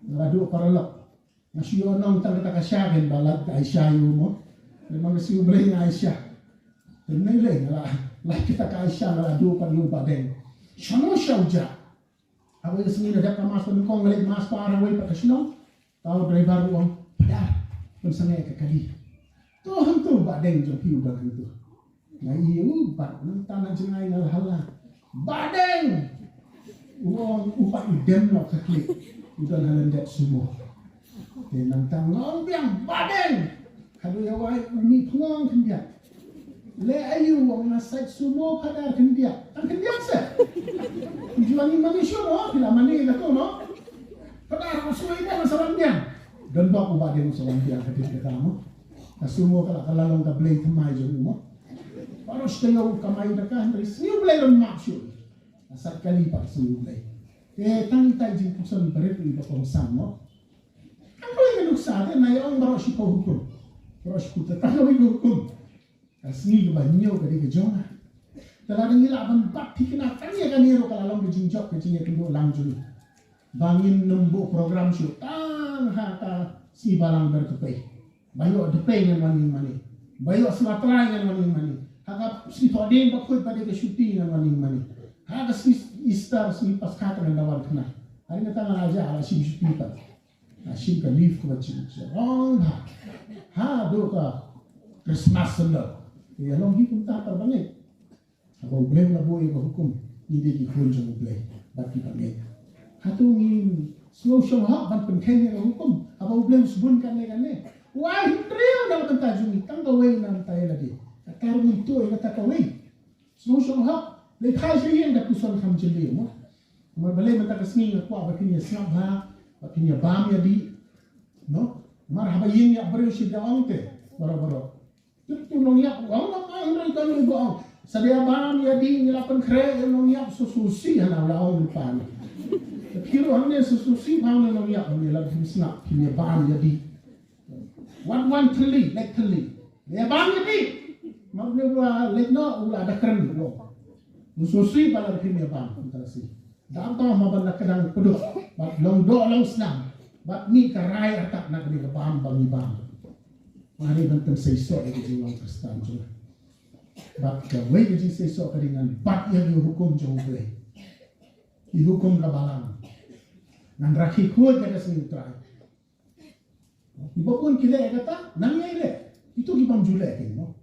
Nga la duh paralok. Nga shu ïoh nong tang kata ka sha, kein ba lait ka Aisha ïa u mo. Te ma nga shu blei nga Aisha. Te mynne lei nga la lait kata ka Aisha, nga la duh pat ïa u Bah Deng. Shano sha u jah. Hawei ka sngi nga dep ka mass nyngkong, nga leit mass para hawei pat ka shnong. Uta u driver u ong, Phadar, pynsangeh ka kali. To hangto Bah Deng jong phi u don hangto. Nga ïohi u Bah, nangta na jngai nga la hala. Bah Deng! U ong u Bah u dem noh ka klieh. U don ha lyndet sumo. Te nangta nga ong biang, Bah Deng! Haduh ïa wai u mih pynngong khyndiat. Leh aïu, u ong, nga sait sumo Phadar khyndiat. Tang khyndiat seh. Ju wan ïing mane shuh mo, phi la mane ïa kato mo. Phadar, u sumo ïa nga sa wan biang. Don bok u Bah Deng u sa wan biang hadien kata mo. Ka sumo ka la, ka la long ka blei thymmai jong u mo. Baroh shi taïew u kamai u da ka, hynrei sngi U Blei don map shuh. Ka sait kali pat sngi U Blei. Te tang ita i jingpuson barit iba kongsan mo. Tang kawei ka nuksa te, nga ïa ong baroh shiphew hukum. Baroh shiphew te tang kawei ka hukum. Ka sngi kaba hynñiew ka dei ka jong nga. Te lada ngi lah ban bat thikna tang ïa kane ruh ka la long ka jingjop ka jingïakynduh lang jong ngi. Ba ngin nym buh program shuh tang ha ka sngi Balang Ber Kpei. Ba ïoh Kpei ngan wan ïing mane. Ba ïoh Sngi Trai ngan wan ïing mane. Ha ka sngi Thohdieng Bakhuid ba dei ka Shuti ngan wan ïing mane. Ha ka sngi Easter, sngi Paskha te ngan da wan khnang. Hadien kata nga la jah, la shim shuti pat. Nga shim ka leave kaba jynjar bha. Haduh ka Christmas sendok. Ïa long hi kumta para bangeit. Haba U Blei u la buh ïa ka hukum, ngi dei ki khun jong U Blei bad ki bangeit. Hato ngin sngew shong hok ban pynkheiñ ïa ka hukum haba U Blei u sbun kane kane? Wai, hynriew na ka bynta jong ngi, tang kawei na ka bynta ïa lade. Kata ruh ngin tuh ïa kata kawei. Sngew shong hok, leit phai sha ïing da ka puson kham jylliew mo. Namar balei mynta ka sngi nga kwah ba phin ïa sngap bha, ba phin ïa bam ïa dih. No? Namar haba ïeng ïa briew shi da ong te baroh baroh. Tip tu nongïap u ong, ong, ong, ong, ong, ong, ong. Sa dei bam ïa dih ngi la pynkhreh ïa nongïap, sususi hana u la ong lypa ne. Te phi ruh hangne sususi bha u nongïap, hangne la phin sngap, phin ïa bam ïa dih. Wat wan thylli, leit thylli. Ïa bam ïa dih. Ma une u la leit noh, u la da kren u ong. Sususi ba la phin ïa bam, mynta si. Da bam ma ban da kdang pduk, bad long doh long snam, bad mih ka rai artat na kane ka bam ba ngi bam. Nga dei ban pynseisoh ïa ka jinglong Khristan jong nga. Bad kawei ka jingseisoh ka dei ngan bat ïa ki hukum jong U Blei. Ki hukum ka Balang. Ngan rakhe khuid ïa ka sngi U Trai. Kiba bun ki leh ïa kata, nang ïa leh. Kito ki bym ju leh kein mo.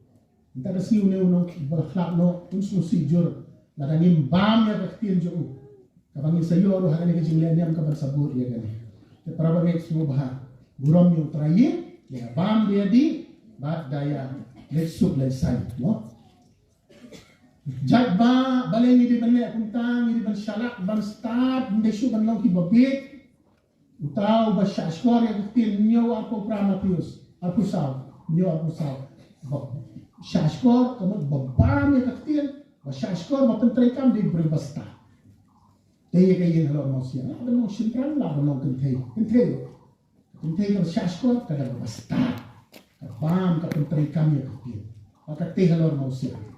Mynta ka sngi une u nongkhlad noh, un sngewsih jur. Lada ngim bam ïa ka ktien jong u. Kaba ngin sa ïoh ruh ha kane ka jingleh niam kaban sa bud ïa kane. Te para bangeit sngewbha. Burom ïa U Trai ïa, ïa bam ïa dih, bad da ïa leit suk leit saiñ, mo. Jait ba, balei ngi dei ban leh kumta, ngi dei ban shalak, ban stad, ngi dei shu ban long kiba bieit. Uta uba shahshkor ïa ka ktien, hynñiew arphew phra Mathaios, arphew saw, hynñiew arphew saw. Ba shahshkor, ka mut ba bam ïa ka ktien, ba shahshkor, ba pyntreikam dei briew ba stad. Te ïa ka ïing halor mawsiang, lah ban long shynrang, lah ban long kynthei, kynthei. Kynthei kaba shahshkor, ka dei kaba stad. Ka bam, ka pyntreikam ïa ka ktien. Ba ka tei halor mawsiang.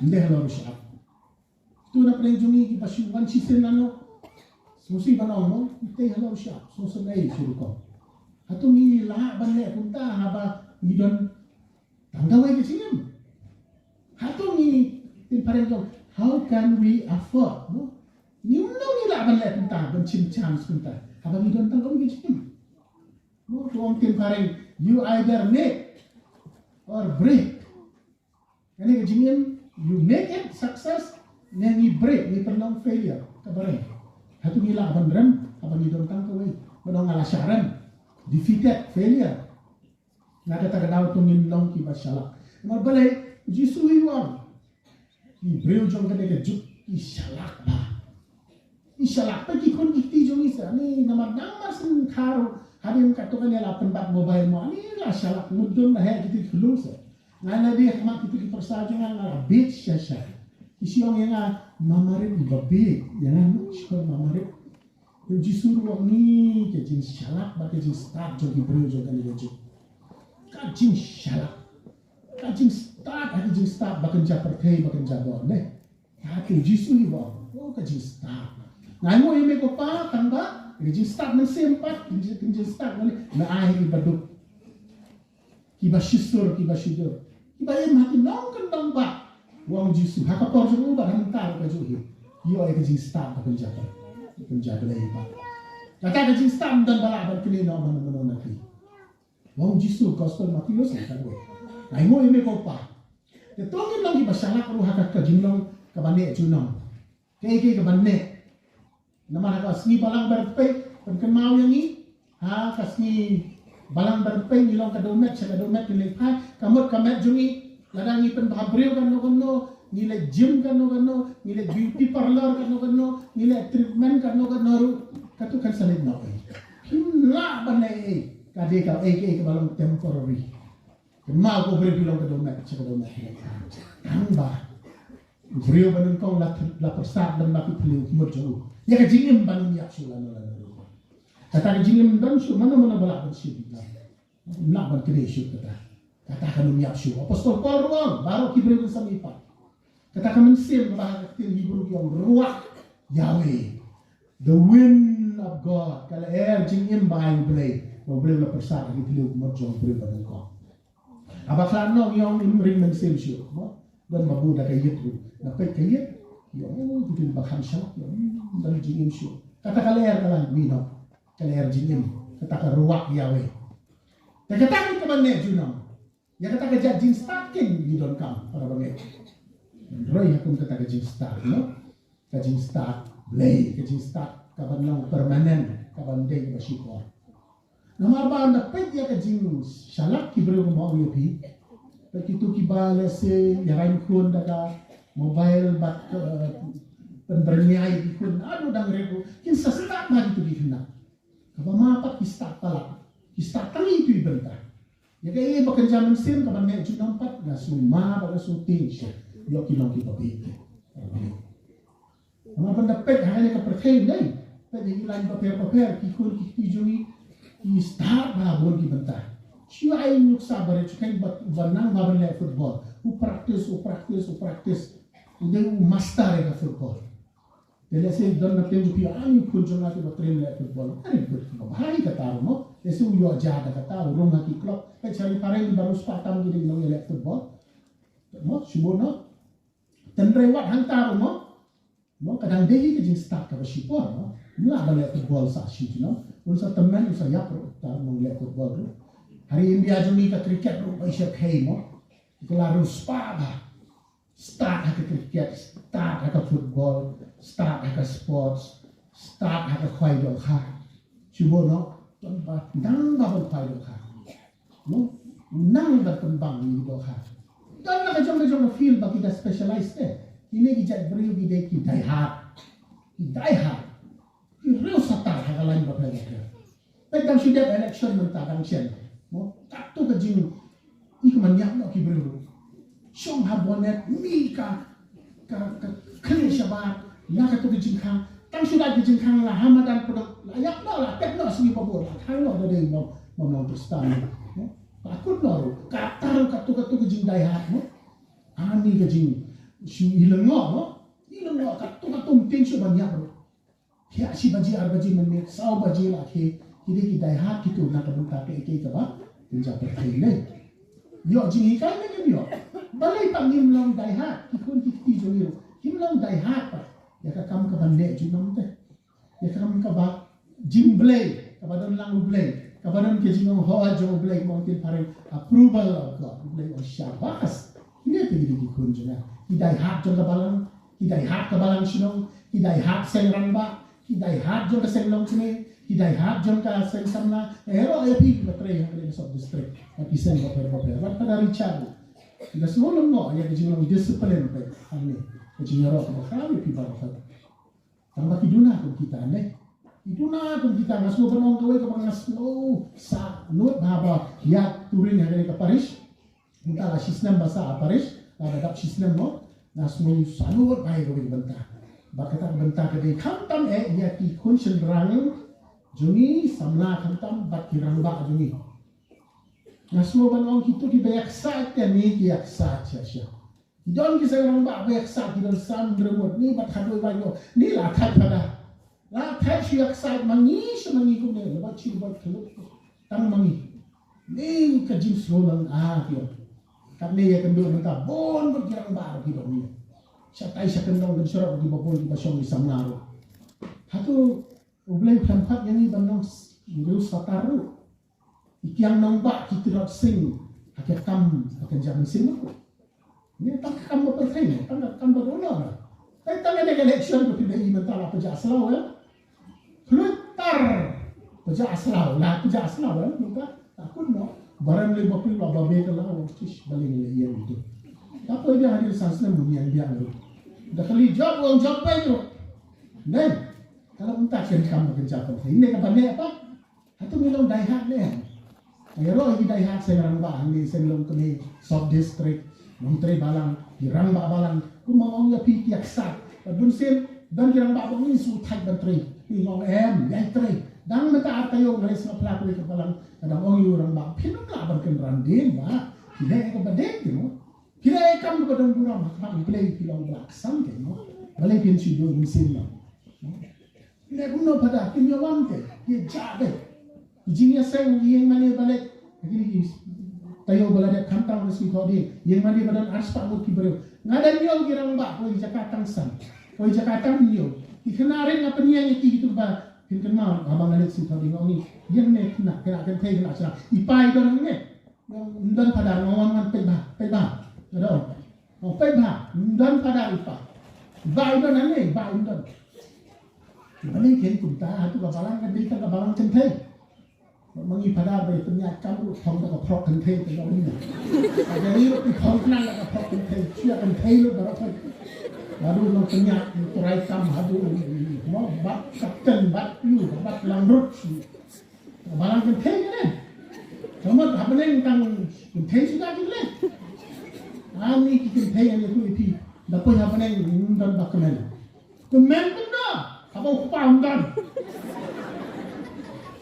Ym dei halor u shyiap. Tu na pdeng jong ngi kiba shu wan shisien lano. Sngewsih ban ong mo, ym tei halor u shyiap, sngewsynei shu rukom. Hato ngi lah ban leh kumta haba ngi don tang kawei ka jingim? Hato ngi, tin pareng jong, how can we afford, no? Ngi, no, ngi lah ban leh kumta, ban shim chance kumta haba ngi don tang kawei ka jingim? No, to ong, tin pareng, you either make or break. Kane ka jingim, you make it success, ne ngi break, ngi pynlong failure, ka barem. Hato ngi lah ban rem haba ngi don tang kawei? Ban ong nga la shah rem, defeated, failure. Na kata ka daw to ngin long kiba shalak. Namar balei? Jisu i wan, ki briew jong kane ka juk ki shalak bha. Ki shalak, peit ki khun ki kti jong ngi sa, ni namar dang mar sngewkhar, hadien katto katne la pynbat mobile mo, ani la shalak mudun la heh kiti ki khunlung sa. Nga la dei ha khmat kiti ki pyrsa jong nga, nga la bieit sha sha. Ki shu ong ïa nga, Mama Rit iba bieit, ïa nga, shu ong Mama Rit. Te u Jisu ruh u ong, ni ka jingshalak bad ka jingstad jong ki briew jong kane ka juk. Ka jingshalak, ka jingstad, ka jingstad ba kan ja pyrthei, ba kan ja bor ne. Ka te u Jisu i ba, oh, ka jingstad. Nga ai nguh ïa me ko Pa, tang ba ka jingstad mynsiem pat, ka jing, ka jingstad, nga ai ïa ki baduk, kiba shisur, kiba shujur, kiba im ha ki nongkyndong ba. U ong u Jisu, ha ka por jong u bad ha mynta ruh kajuh hi. Ïoh ïa ka jingstad ba kan ja, ba kan ja Blei pat. Kata ka jingstad ym don ba lah ban knieh noh mano mano na phi. U ong u Jisu, Gospel Mathaios, ka wei. Ai nguh ïa me ko Pa. Te to ngin long kiba shalak ruh ha ka, ka jinglong kaba neh junom. Kaei kaei kaba neh. Namar ha ka sngi Balang Bar Pynpei, pynkynmaw ïa ngi, ha ka sngi Balang Bar Pynpei ngi long ka dewmet sha ka dewmet, ngi leit phai, ka mut ka met jong ngi, lada ngi pynbha briew kano kano, ngi leit gym kano kano, ngi leit beauty parlour kano kano, ngi leit treatment kano kano ruh, kato kan sa leit noh ei. Kim lah ban leh ei, ka dei kaei kaei kaba long temporary. Kynmaw ko briew, phi long ka dewmet sha ka dewmet. Tang ba u briew ba nyngkong la, la pyrsad lem bad ki thliew mut jong u. Ïa ka jingim ban ym ïap shuh lano lano ruh. Kata ka jingim ban shuh mano mano ba lah ban shuh. Lah ban kynnoh shuh kata. Kata kan ym ïap shuh. Apostol Paul ruh, baroh ki briew kan sa mih pat. Kata ka mynsiem ba ha ka ktien Hebru ki ong ruah Yahweh. The wind of God. Ka lyer jingim ba ai u Blei. Ba u briew la pyrsad ha ki thliew mut jong u briew ba nyngkong. Haba khlad noh ngi ong ym ring mynsiem shuh, mo? Don ba bud da ka ïit ruh. Na peit ka ïit, ïa, oh, ki tip ba kham shalak, ïa, hmm, don jingim shuh. Kata ka lyer ka la mih noh. Ka lyer jingim. Kata ka ruah Yahweh. Te kata ka kaba neh junom. Ïa kata ka jait jingstad kin ngi donkam para bangeit. Hynrei ha kum kata ka jingstad, no? Ka jingstad Blei, ka jingstad kaban long permanent, kaban dei kaba shipor. Namar ba ynda peit ïa ka jingshalak ki briew, kumba ong ïa phi, peit kito kiba lehse ïa raiñ khun da ka mobile bad, eh, pynbyrngia ïa ki khun, haduh dang rit ruh kin sa stad bha kito ki khynnah. Kaba ma pat ki stad palat, ki stad tang ïa itu i bynta. Ïa kaei ba kynja mynsiem kaban neh junom pat, nga sngewma bad nga sngewtieng sha ïoh ki long kiba bieit. Namar ba ynda peit ha kane ka pyrthei, dei, peit ïa ki lain bapher bapher, ki khun ki kti jong ngi ki stad bha ha bun ki bynta. Shu ai nuksa barit, shu kheiñ ba, ba nang ba ban leh football. U practice, u practice, u practice. U dei u master ïa ka football. Te lehse don na pdeng jong phi, ah, une u khun jong nga te ba train leh football. Very good. Bha hi kata ruh, mo. Lehse u ïoh ja da kata, u rung ha ki club. Peit sha ri phareng kiba riewspah tam ki dei ki nongïaleh football. Mo, shu bun noh. Tynrai wat hangta ruh, mo. Mo, ka dang dei hi ka jingstad kaba shipor, mo. Ym lah ban leh football sa shu, you know. Un sa tymmen, un sa ïap ruh kata nongleh football ruh. Ha ri India jong ngi ka cricket ruh ba i shyrkhei, mo. Ki la riewspah bha. Stad ha ka cricket, stad ha ka football, stad ha ka sports, stad ha ka khwai dohkha. Shu bun noh, don ba nang ba ban khwai dohkha. No? Nang ban pynbang ïa dohkha. Don la ka jong ka jong ka field ba ki da specialize te. Kine ki jait briew ki dei ki die hard. Ki die hard. Ki riew satar ha ka lain bapher bapher. Peit dang shu dep election mynta dang shen. Mo, katto ka jing, i ka man ïap noh ki briew ruh. Shong ha bonnet, mih ka, ka, ka khlieh shabar, na katto ka jingkhang. Tang shu dep ka jingkhang la ha madan pdok, la ïap noh, la pep noh sngi ba bud, la khang noh da dei mo, mo nong Khristan. Mo, ka kut noh ruh, kata ruh katto katto ka jing die hard, mo. Ani ka jing, shu i lyngngoh, mo. I lyngngoh, katto katto ym tieng shuh ban ïap ruh. Khiah shi baje ar baje mynmiet, saw baje la khie, Ki dei ki die hard kito na ka bynta kaei kaei kaba kynja pyrthei ne. Ïoh jinghikai ne ngim ïoh. Balei pat ngim long die hard, ki khun ki kti jong ngi ruh kim long die hard pat ïa ka kam kaba neh junom te. Ïa ka kam kaba jingblei, kaba don lang U Blei, kaba don ka jingong hoi jong U Blei, mo kin phareng approval of God, U Blei ong shabas. Kine te ki dei ki khun jong nga. Ki die hard jong ka balang, ki die hard ka balang shnong, ki die hard seng rangbah, ki die hard jong ka seng longkmie, ki die hard jong ka seng samla. Ïaroh ïa phi kiba trei ha kane ka sub district, ha ki seng bapher bapher. Wat Phadar Richard, ki da sngewlyngngoh ïa ka jinglong discipline te hangne. Ka jingïaroh kaba khraw ïa phi baroh. Tang ba ki duna kum kita ne. Ki duna kum kita, nga sngew ban ong kawei kaba nga sngew sahnut bha ba ïa touring ha kane ka parish. Mynta la shisnem ba sah ha parish, la da dap shisnem mo. Nga sngew sahnut bha ïa kawei ka bynta. Ba kata ka bynta ka dei khamtam eh ïa ki khun shynrang jong ngi, samla khamtam bad ki rangbah jong ngi. Nga sngew ban ong kito kiba ïaksaid ïa ngi ki ïaksaid sha sha. Ki don ki seng rangbah ba ïaksaid, ki don san hynriew ngut, ni bad khatduh ba ïoh ni la thait phada. La thait shu ïaksaid ma ngi sha ma ngi kumne, la bad shu bad khluk tang ma ngi. Ni ka jingsngew lang a ki ong. Katne ïa kynduh mynta bun bun ki rangbah ruh ki don ne. Shatai sha kyndong kan syrok kiba bun kiba shong ki samla ruh. Hato U Blei u khlem pat ïa ngi ban long hynriew satar ruh. I kiang nongbah ki tlot sing ha ka kam ba kynja mynsiem. Ngi tang ka kam ba pyrthei, tang ka kam ba dona. Tang tang ka election ko phi dei mynta la pynja slaw eh. Khluit tar pynja slaw, la pynja slaw eh mynta. Takut mo. Baran le ba phi la ba be ka la wa tish baling le ïa mynta. Ta ko ïa hari san snem mun yang biang ruh. Da kali job wang job pa ruh. Dei. Ka la mynta ken kam ba kynja pyrthei. Ne ka ba ne apa? Hato ngi long die hard ne? Ïaroh ïa ki die hard seng rangbah hangne, seng longkmie, sub district, nongtrei balang, ki rangbah balang, kumba ong ïa phi ki ïaksaid. Bad bun sien don ki rangbah ba ong ngi shu thait ban trei. Ngi ong em, ïai trei. Dang mynta ar taïew nga leit sngap phla kawei ka balang, ka dang ong ïa u rangbah, phin ym lah ban kynran dien bah. Phi leh ïa kaba dei te mo. Phi leh ïa ka kam kaba don burom, ha khmat U Blei phi long ba la ksan te mo. Balei phin shu duh mynsiem mo. Ne kumno phada, kin ïa wan te, ïa jah te. Ki jingïaseng, ïing mane ba leit. Kine ki taïew ba la dep khamtam ka sngi Thohdieng. Ïing mane ba don arspah ngut ki briew. Nga da ñiew ki rangbah, kawei jaka tang san. Kawei jaka tang ñiew. Ki khynnah rit nga pynïeng ïa ki, kitu ba phin kynmaw, haba nga leit sngi Thohdieng nga ong ïa ngi. Ïeng ne khynnah, khynnah kynthei khynnah shynrang. I pa i don hangne. Ym don phada, nga wan wan peit bha, peit bha. Nga da ong. Ong peit bha, ym don phada i pa. Ba i don hangne, ba i don. Balei ken kumta, hato ka balang ka dei tang ka balang kynthei. Ma ngi phada ba i pynïaid kam ruh thong da ka phrok kynthei te ka ong. Ka dei ruh i thong khnang da ka phrok kynthei, shu ïa kynthei lut baroh peit. Baroh nong pynïaid, i turai kam haduh, mo, bat kapten, bat ïu, bat langrut. Balang kynthei kane. Ka mut ha bneng tang kynthei suda ki leh. Ani ki kynthei ani tu iti. Da poi ha bneng ym don ba kmen. Kmen kumno? Haba u kpa ym don.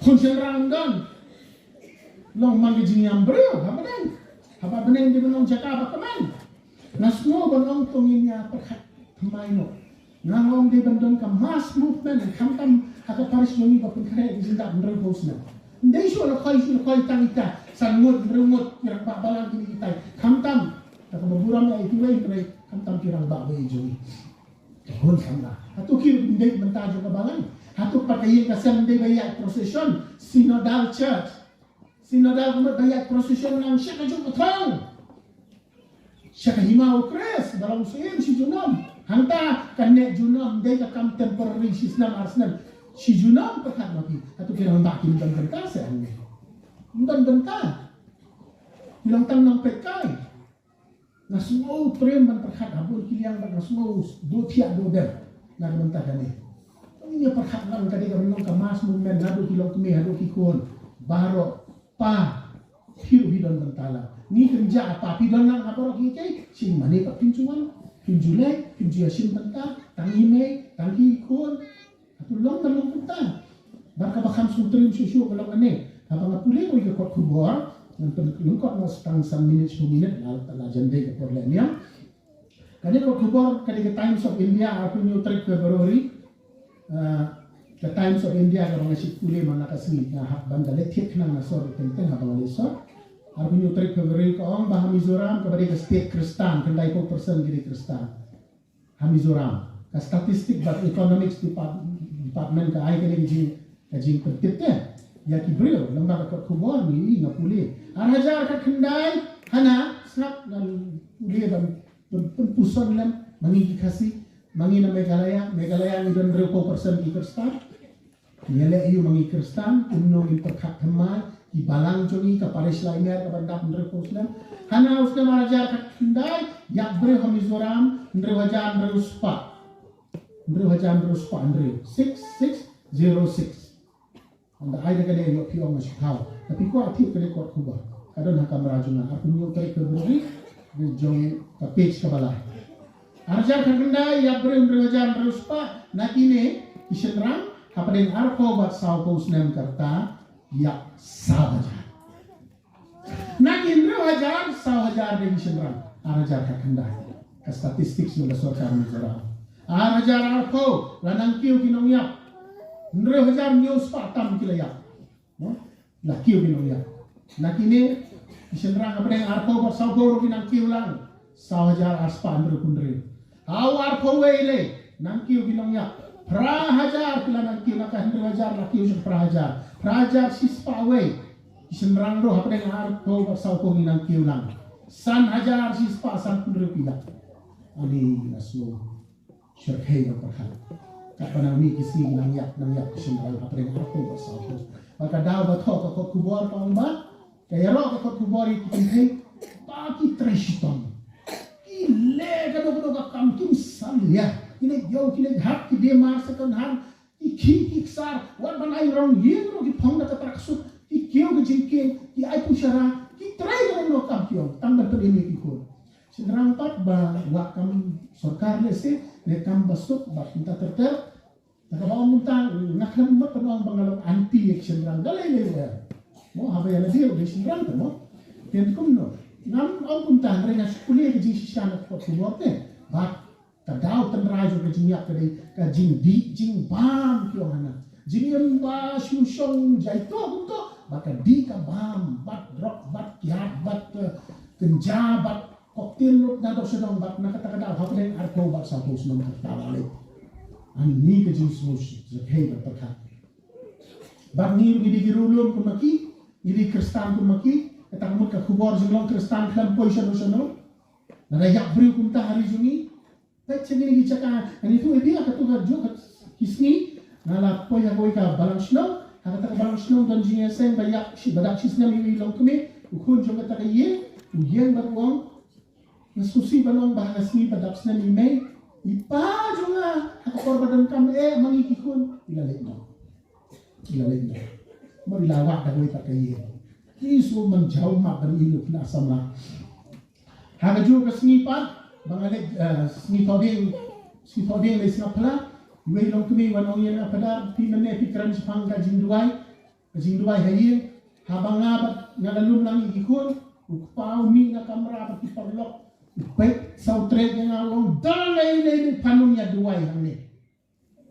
Khun shynrang ym don. Long man ka jingïam briew ha bneng. Haba bneng dei ban long jaka ba kmen. Nga sngew ban ong to ngin ïa pyrkhat thymmai noh. Nga ong dei ban don ka mass movement, khamtam ha ka parish jong ngi ba pynkhreh ka jingdap hynriewphew snem. Ym dei shu la khoi, shu la khoi tang ita san ngut, hynriew ngut, ki rangbah balang kine kitai. Khamtam, da kaba burom ïa i kiwei hynrei khamtam ki rangbah wei jong ngi. Ka bun samla. Hato ki ruh ym dei mynta jong ka balang. Hato pat ka ïing ka sem ym dei ba ïaid procession, synodal church. Synodal ka mut ba ïaid procession nang sha kajuh ka thong. Sha ka hima u Khrist, ba long syiem shi junom. Hangta ka neh junom, dei ka kam temporary shi snem ar snem. Shi junom pyrkhat ma phi. Hato ki rangbah kim don bynta se hangne. Kim don bynta. Ki long tang nang peit kai. Nga sngew trem ban pyrkhat ha bun ki liang bad nga sngew duh thiah duh dem na ka bynta kane. Ngin ïa pyrkhat lang ka dei ka ban long ka mass movement naduh ki longkmie haduh ki khun baroh. Pa, phi ruh phi don bynta lang. Ngi kynjah pa, phi don lang ha baroh ki kiei. Shin mane pat phin ju wan, phin ju leit, phin ju ïashim bynta, tang i mei, tang ki khun. Hato long ban long kumta. Bad kaba kham sngewtriem shuh shuh ka long kane. Haba nga pule ïa ka kot khubor, ngan pynlyngkot noh tang san minit, shiphew minit, la, la jan dei ka por lehniam. Kane ka kot khubor ka dei ka Times of India, arphew hynñiew tarik February. Ah, Ka Times of India kaba nga shu pule man la ka sngi, nga hap ban da leit thied khnang na sor teng teng haba nga leit sor. Arphew hynñiew tarik February ka ong ba ha Mizoram kaba dei ka state Khristan, khyndai phew percent ki dei Khristan. Ha Mizoram, ka Statistic bad Economics Depart-, Department ka ai kane ka jing, ka jingpyntip te ïa ki briew, lem bad ka kot khubor ngi, nga pule. Ar hajar khatkhyndai, hana, sngap ngan pule ban pyn-, pynpuson lem, ma ngi ki Khasi, ma ngi na Meghalaya, Meghalaya ngi don hynriewphew percent ki Khristan. Ngi leh ïa u ma ngi Khristan, kumno ngin pyrkhat thymmai, ki balang jong ngi, ka parish Laimer kaba dap hynriewphew snem. Hana u snem ar hajar khatkhyndai, ïap briew ha Mizoram, hynriew hajar hynriew spah. Hynriew hajar hynriew spah hynriew. Six six zero six. Ynda ai da kane ïoh phi ong nga shu thaw. Tapi kwah thied kane kot khubor. Ka don ha kamra jong nga. Arphew hynñiew tarik February, jong ka page kaba lai. Ar hajar khatkhyndai ïap briew hynriew hajar hynriew spah, na kine ki shynrang hapdeng arphew bad sawphew snem ka rta ïap saw hajar. Na ki hynriew hajar, saw hajar dei ki shynrang. Ar hajar khatkhyndai. Ka statistics jong ka sorkar Mizoram. Ar hajar arphew la nang kiew ki nongïap. Hynriew hajar hynñiew spah tam ki la ïap. No? La kiew ki nongïap. Na kine ki shynrang hapdeng arphew bad sawphew ruh ki nang kiew lang. Saw hajar ar spah hynriew phew hynriew. Ha u arphew wei lei nang kiew ki nongïap. Phra hajar ki la nang kiew, na ka hynriew hajar la kiew sha phra hajar. Phra hajar shi spah wei. Ki shynrang ruh hapdeng arphew bad sawphew ki nang kiew lang. San hajar shi spah sanphew hynriew ki ïap. Ani na sngewsih. Shyrkhei nongpyrkhat. Katba nang mih ki sngi nang ïap, nang ïap ki shynrang hapdeng arphew bad sawphew. Bad ka daw ba thoh ka kot khubor ka ong ba ka ïaroh ka kot khubor ïa ki kynthei ba ki trei shitom. Ki leh kano kano ka kam, kim salia. Ki leit ïew, ki leit hap, ki dei mar second hand. Ki khih ki ksar, wat ban ai rong ïing ruh ki phong da ka tracksuit, ki kiew ka jingkieng, ki ai pushara, ki trei kano kano ka kam ki ong, tang ban pynim ïa ki khun. Shynrang pat ba wah kam sorkar lehse, ne kam ba suk, ba kumta ter ter. Te kaba ong kumta, nga khlem mut ban ong ba nga long anti ïa ki shynrang, da lei lei ruh. Mo, haba ïa lade ruh dei shynrang te mo. Te kumno. Ngam ong kumta, hynrei nga shu pule ka jingshisha na ka kot khubor te. Bad ka daw tynrai jong ka jingïap ka dei ka jingdih jingbam ki ong hana. Jingim ba shu shong jaito kumto, bad ka dih ka bam, bad drok, bad kiad, bad, eh, kynja, bad cocktail lut na dok sha dong, bad na kata ka daw hapdeng arphew bad sawphew snem ka rta lei. Ani ka jingsngewsih, sngewsih bad pyrkhat. Bad ngi ruh ngi dei ki riewlum kum ma ki, ngi dei Khristan kum ma ki, kata ka mut ka khubor jinglong Khristan khlem poi shano shano. Lada ïap briew kumta ha ri jong ngi, peit sha kine ki jaka, ngan ïathuh ïa phi ha kato ka juh ka ki sngi, nga la poi ha kawei ka balang shnong, ha kata ka balang shnong don jingïaseng ba ïap shi, ba dap shi snem ïa uwei u longkmie, u khun jong kata ka ïing, u ïeng bad u ong, nga sngewsih ban ong ba ha ka sngi ba dap snem i mei, i pa jong nga, ha ka por ba donkam eh ma ngi ki khun, i la leit noh. I la leit noh. Namar i la wad da kawei pat ka ïing. Ki shu man jaw map ban ïeng na samla. Ha kajuh ka sngi pat, ba nga leit, eh, sngi Thohdieng, sngi Thohdieng leit sngap phylla, iwei i longkmie i wan ong ïa nga, Phadar, phi mynne phi kren shaphang ka jingduwai, ka jingduwai ha ïing, haba nga bad nga la lum lang ïa ki khun, u kpa u mih na kamra bad ki paralok, u peit saw trek ïa nga u ong, da lei lei lei phan ym ïa duwai hangne.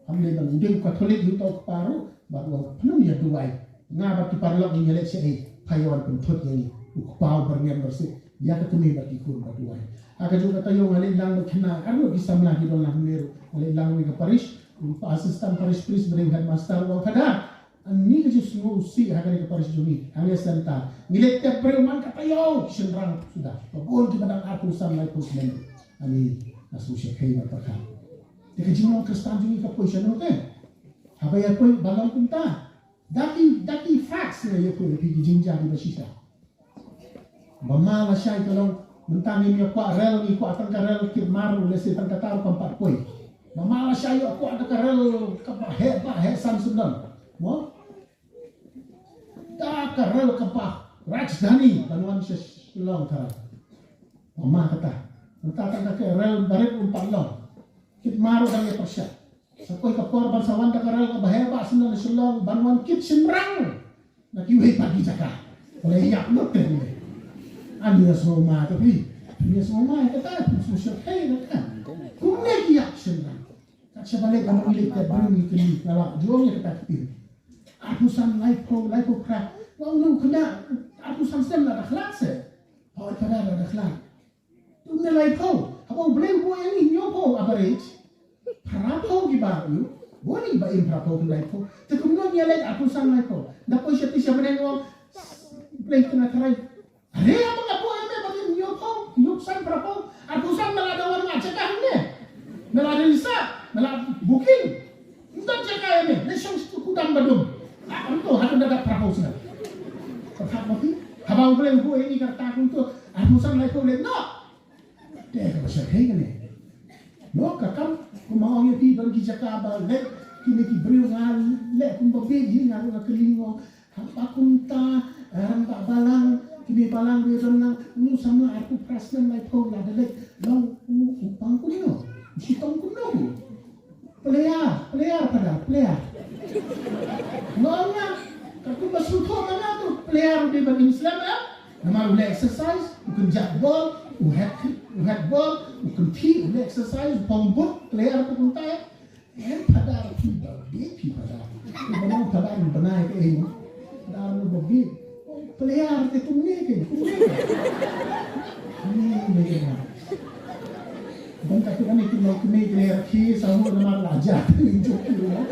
Hangne ban dei u Katholik u tau kpa ruh, bad u ong phan ym ïa duwai. Nga bad ki paralok ngi ïa leit shaei, pha ïa wan pynthut ïa ngi. U kpa u byrngem byrsit ïa ka kmie bad ki khun ba duwai. Ha kajuh ka taïew nga leit lang bad khynnah, arngut ki samla ki don lang hangne ruh. Nga leit lang wei ka parish, u pa assistant parish priest bad u headmaster u ong, Phadar, ani ka jingsngewsih ha kane ka parish jong ngi, hangne center. Ngi leit tep briew man ka taïew, ki shynrang suda. Ba bun kiba dang arphew san laiphew snem. Ani, nga sngewsih kaei ba pyrkhat. Te ka jinglong Khristan jong ngi ka poi shano te? Haba ïa poi ba long kumta. Da ki, da ki facts nga ïathuh ïa phi ki jingjia kiba shisha. Ba ma lashai ka long, mynta ngim ïa kwah rel, ngi kwah tang ka rel kit mar, lehse tang kata ruh kam pat poi. Ba ma lashai ïoh kwah da ka rel kaba heh ba heh san syndon. Mo? Da ka rel kaba Rajdhani ban wan sha Shillong tharai. Ba ma kata. Mynta tang ka rel barit um pat long. Kit mar ruh dang ïa pyrshah. Sa poi ka por ban sa wan da ka rel kaba heh ba shen na Shillong ban wan kit shynrang na kiwei pat ki jaka. Ka la ïap lut te ne. Ani ïa sngewma te phi. Ani ïa sngewma ïa kata, phi sngewsih ïa kata. Kumne ki ïap shynrang. Sha balei ka nong i leit ka briew ngi kynmaw nga la jong ïa kata ka pyrthei. Arphew san, laiphew, laiphew phra. Nga ong nong kena arphew san snem la da khlad se. Hooid, Phadar, la da khlad. Te ym ne laiphew. Haba U Blei u buh ïa ngi hynñiewphew average. Phraphew kiba ïoh. Bun kiba im phraphew kin laiphew. Te kumno ngi ïaleit arphew san, laiphew? Da poi shatei sha bneng, ong U Blei, kynnoh tharai. Are haba nga buh ïa me ba kin hynñiewphew, hynñiewphew san, phraphew, arphew san, me la da wan ïa jaka hangne. Me la da reserve, me la booking. Ym don jaka ïa me, leit shong sha kudam ba dum. Ah, kumto haduh da phraphew snem. Pyrkhat ma phi, haba U Blei u buh ïa ngi kata kumto, arphew san, laiphew leit noh. Te kaba shyrkhei kane. Noh, ka kam, kumba ong ïa phi, don ki jaka ba leit kine ki briew, nga leh kumba bieit hi, nga ruh nga kylli, nga ong, haba kumta, eh, rangbah balang, kmie balang ruh don lang, u samla arphew phra snem, laiphew la da leit, long u, u pang kumno, u shitom kumno u. Player, player, Phadar, player. Nga ong, nga, katkum ba sngewthuh ma nga, to player u dei ban im slem, eh? Namar u leh exercise, u kynjah ball, u head, u head ball, u kynthih, u leh exercise, u phong boot, player to kumta, eh? Em, Phadar, phi ba bieit, phi Phadar. Phi ba nang Phadar, u bnai kaei mo. Phadar, u ba bieit. Player te kumne ke, kumne ke. Ni, ni, ni. Ban ka tu kane ki long kmie ki ler ki sa hu namar la ja. Ni jok ki lo.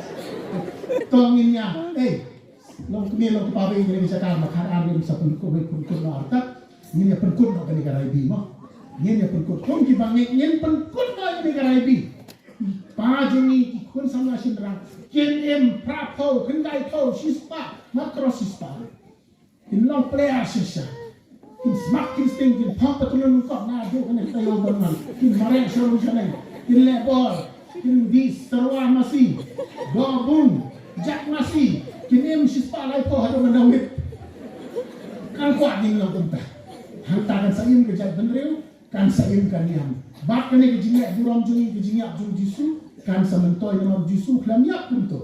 To ngin ïa. Eh, long kmie long kpa ba ïa kane ka jaka ma khat ar ngin sa pynkut, pynkut noh artat. Ngin ïa pynkut noh kane ka Raibi mo. Ngin ïa pynkut. Kum kiba ngin, ngin pynkut noh ïa kane ka Raibi. Pa jong ngi ki khun samla shynrang. Kin im phraphew, khyndaiphew, shispah, mat cross shispah. Kin long player shisha. Kin smat, kin sting, kin phong patlun kop naduh kane ka taïew ban wan. Kin mareh sha rum sha neng. Kin leh bol. Kin dih syrwa masi. Doh bung. Jait masi. Kin im shispah laiphew haduh ban da wit. Kan kwah ngin long kumta. Hangta kan sa im ka jaitbynriew. Kan sa im ka niam. Bad kane ka jingleh burom jong ngi, ka jingïap jong u Jisu. Kan sa myntoi namar u Jisu u khlem ïap kumto.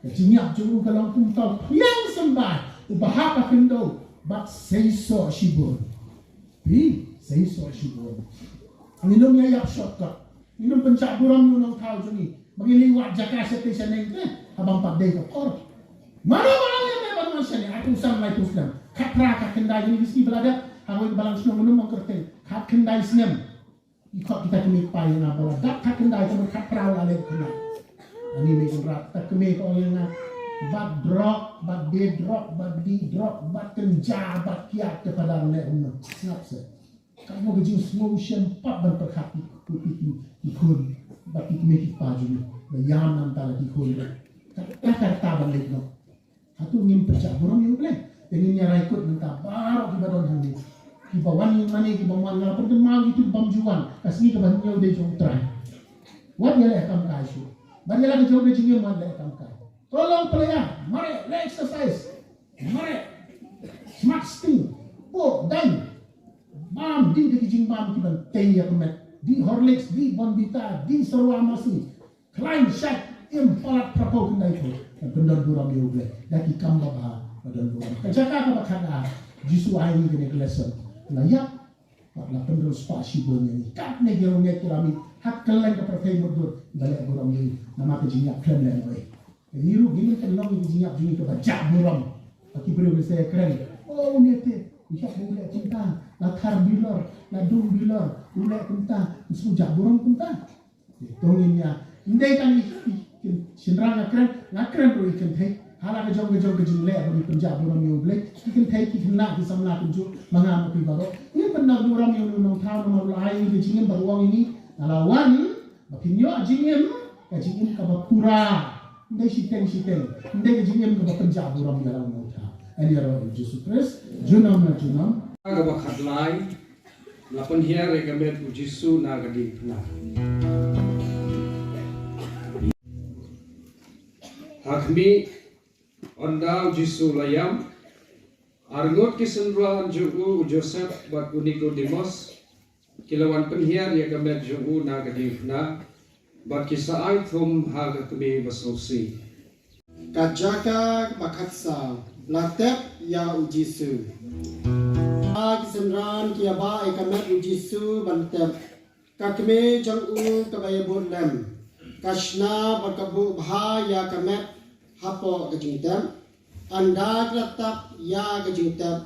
Ka jingïap jong u ka long kumta u phriang symbai, uba hap ha khyndew, bad seisoh shibun. Phi, seisoh shibun. Ngin ym ïa ïap shortcut. Ngin ym pynjah burom ïa u nongthaw jong ngi. Ba ngin ïa wad jaka shatei shaneng te, haba ym pat dei ka por. Mano ba ïa me ban wan shane, arphew san, laiphew snem. Khatphra, khatkhyndai, kine ki sngi ba la dep, ha kawei ka balang shnong, ngin ym ong kyrteng. Khatkhyndai snem. I khot kita kmie kpa ïa nga ba la dap khatkhyndai, ka mut khatphra la leh khynnah. Ani Mei Kynrad, kita kmie ka ong ïa nga, bad drok, bad dih drok, bad dih drok, bad kynja, bad kiad, te Phadar leh kumno. Sngap se. Ka mut ka jingsngew shem pap ban pyrkhat ki, ki, ki, ki khun, bad ki kmie ki kpa jong ngi. Ba ïam nangta la ki khun. Ka, ka, ka, ka ban leh noh. Hato ngin pynjah burom ïa U Blei? Te ngin ïa rai kut mynta baroh kiba don hangne. Kiba wan ïing mane, kiba wan, nga la pynkynmaw ïa kito kibym ju wan. Ka sngi kaba hynñiew dei jong U Trai. Wat ïa leh kam kai shuh. Bad ïa la ka jong ka jingim wat leh kam kai. To long player, mareh, leh exercise. Mareh. Smat, sting. Poh, dang. Bam, dih da ki jingbam kiban tei ïa ka met. Dih Horlicks, dih Bournvita, dih syrwa masi. Khlaiñ shait, im palat, phraphew, khyndaiphew. Ban pyndon burom ïa U Blei da ki kam babha ba don burom. Ka jaka kaba khatar, Jisu ai ngi kane ka lesson. La ïap bad la pynriewspah shibun ïa ngi. Katne ki rong ngi ki rami ha kylleng ka pyrthei mutdur ba leh burom ïa ngi. Namar ka jingïap khlem lehnohei. Ngi ruh ngin pynlong ïa ka jingïap jong ngi kaba jah burom. Ba ki briew kin sa ïakren, "Oh, une te u ïap ba u leh kumta, la thar bilor, la dung bilor, u leh kumta, u shu jah burom kumta." To ngin ïa, ym dei tang i, i, i shynrang nga kren, nga kren ruh i kynthei. Ha la ka jong ka jong ka jingleh ba ngi pynjah burom ïa U Blei, ki kynthei, ki khynnah, ki samla kumjuh, ma nga ma phi baroh. Ngin pyndon burom ïa U Nongthaw namar u la ai ïa ngi ka jingim bad u ong ïa ngi, nga la wan ba phin ïoh jingim, ka jingim kaba pura. Ym dei shiteng shiteng, ym dei ka jingim kaba pynjah burom ïa la U Nongthaw. Ïaroh ïa U Jisu Khrist junom la junom. Kaba khatlai. La pynhiar ïa ka met U Jisu na ka diengphna. Ha khmih, ynda U Jisu la ïam, arngut ki synran jong u, u Joseph bad u Nikodemos, ki la wan pynhiar ïa ka met jong u na ka diengphna, bad ki sa ai thum ha ka kmie ba sngewsih. Ka jaka ba khatsaw, la tep ïa U Jisu. Ki synran ki ïa bah ïa ka met U Jisu ban tep. Ka kmie jong u kaba ïa bud lem. Ka shna bad ka buh bha ïa ka met hapoh ka jingtep. Ynda ki la tap ïa ka jingtep,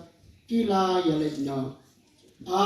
ki la ïaleit noh. A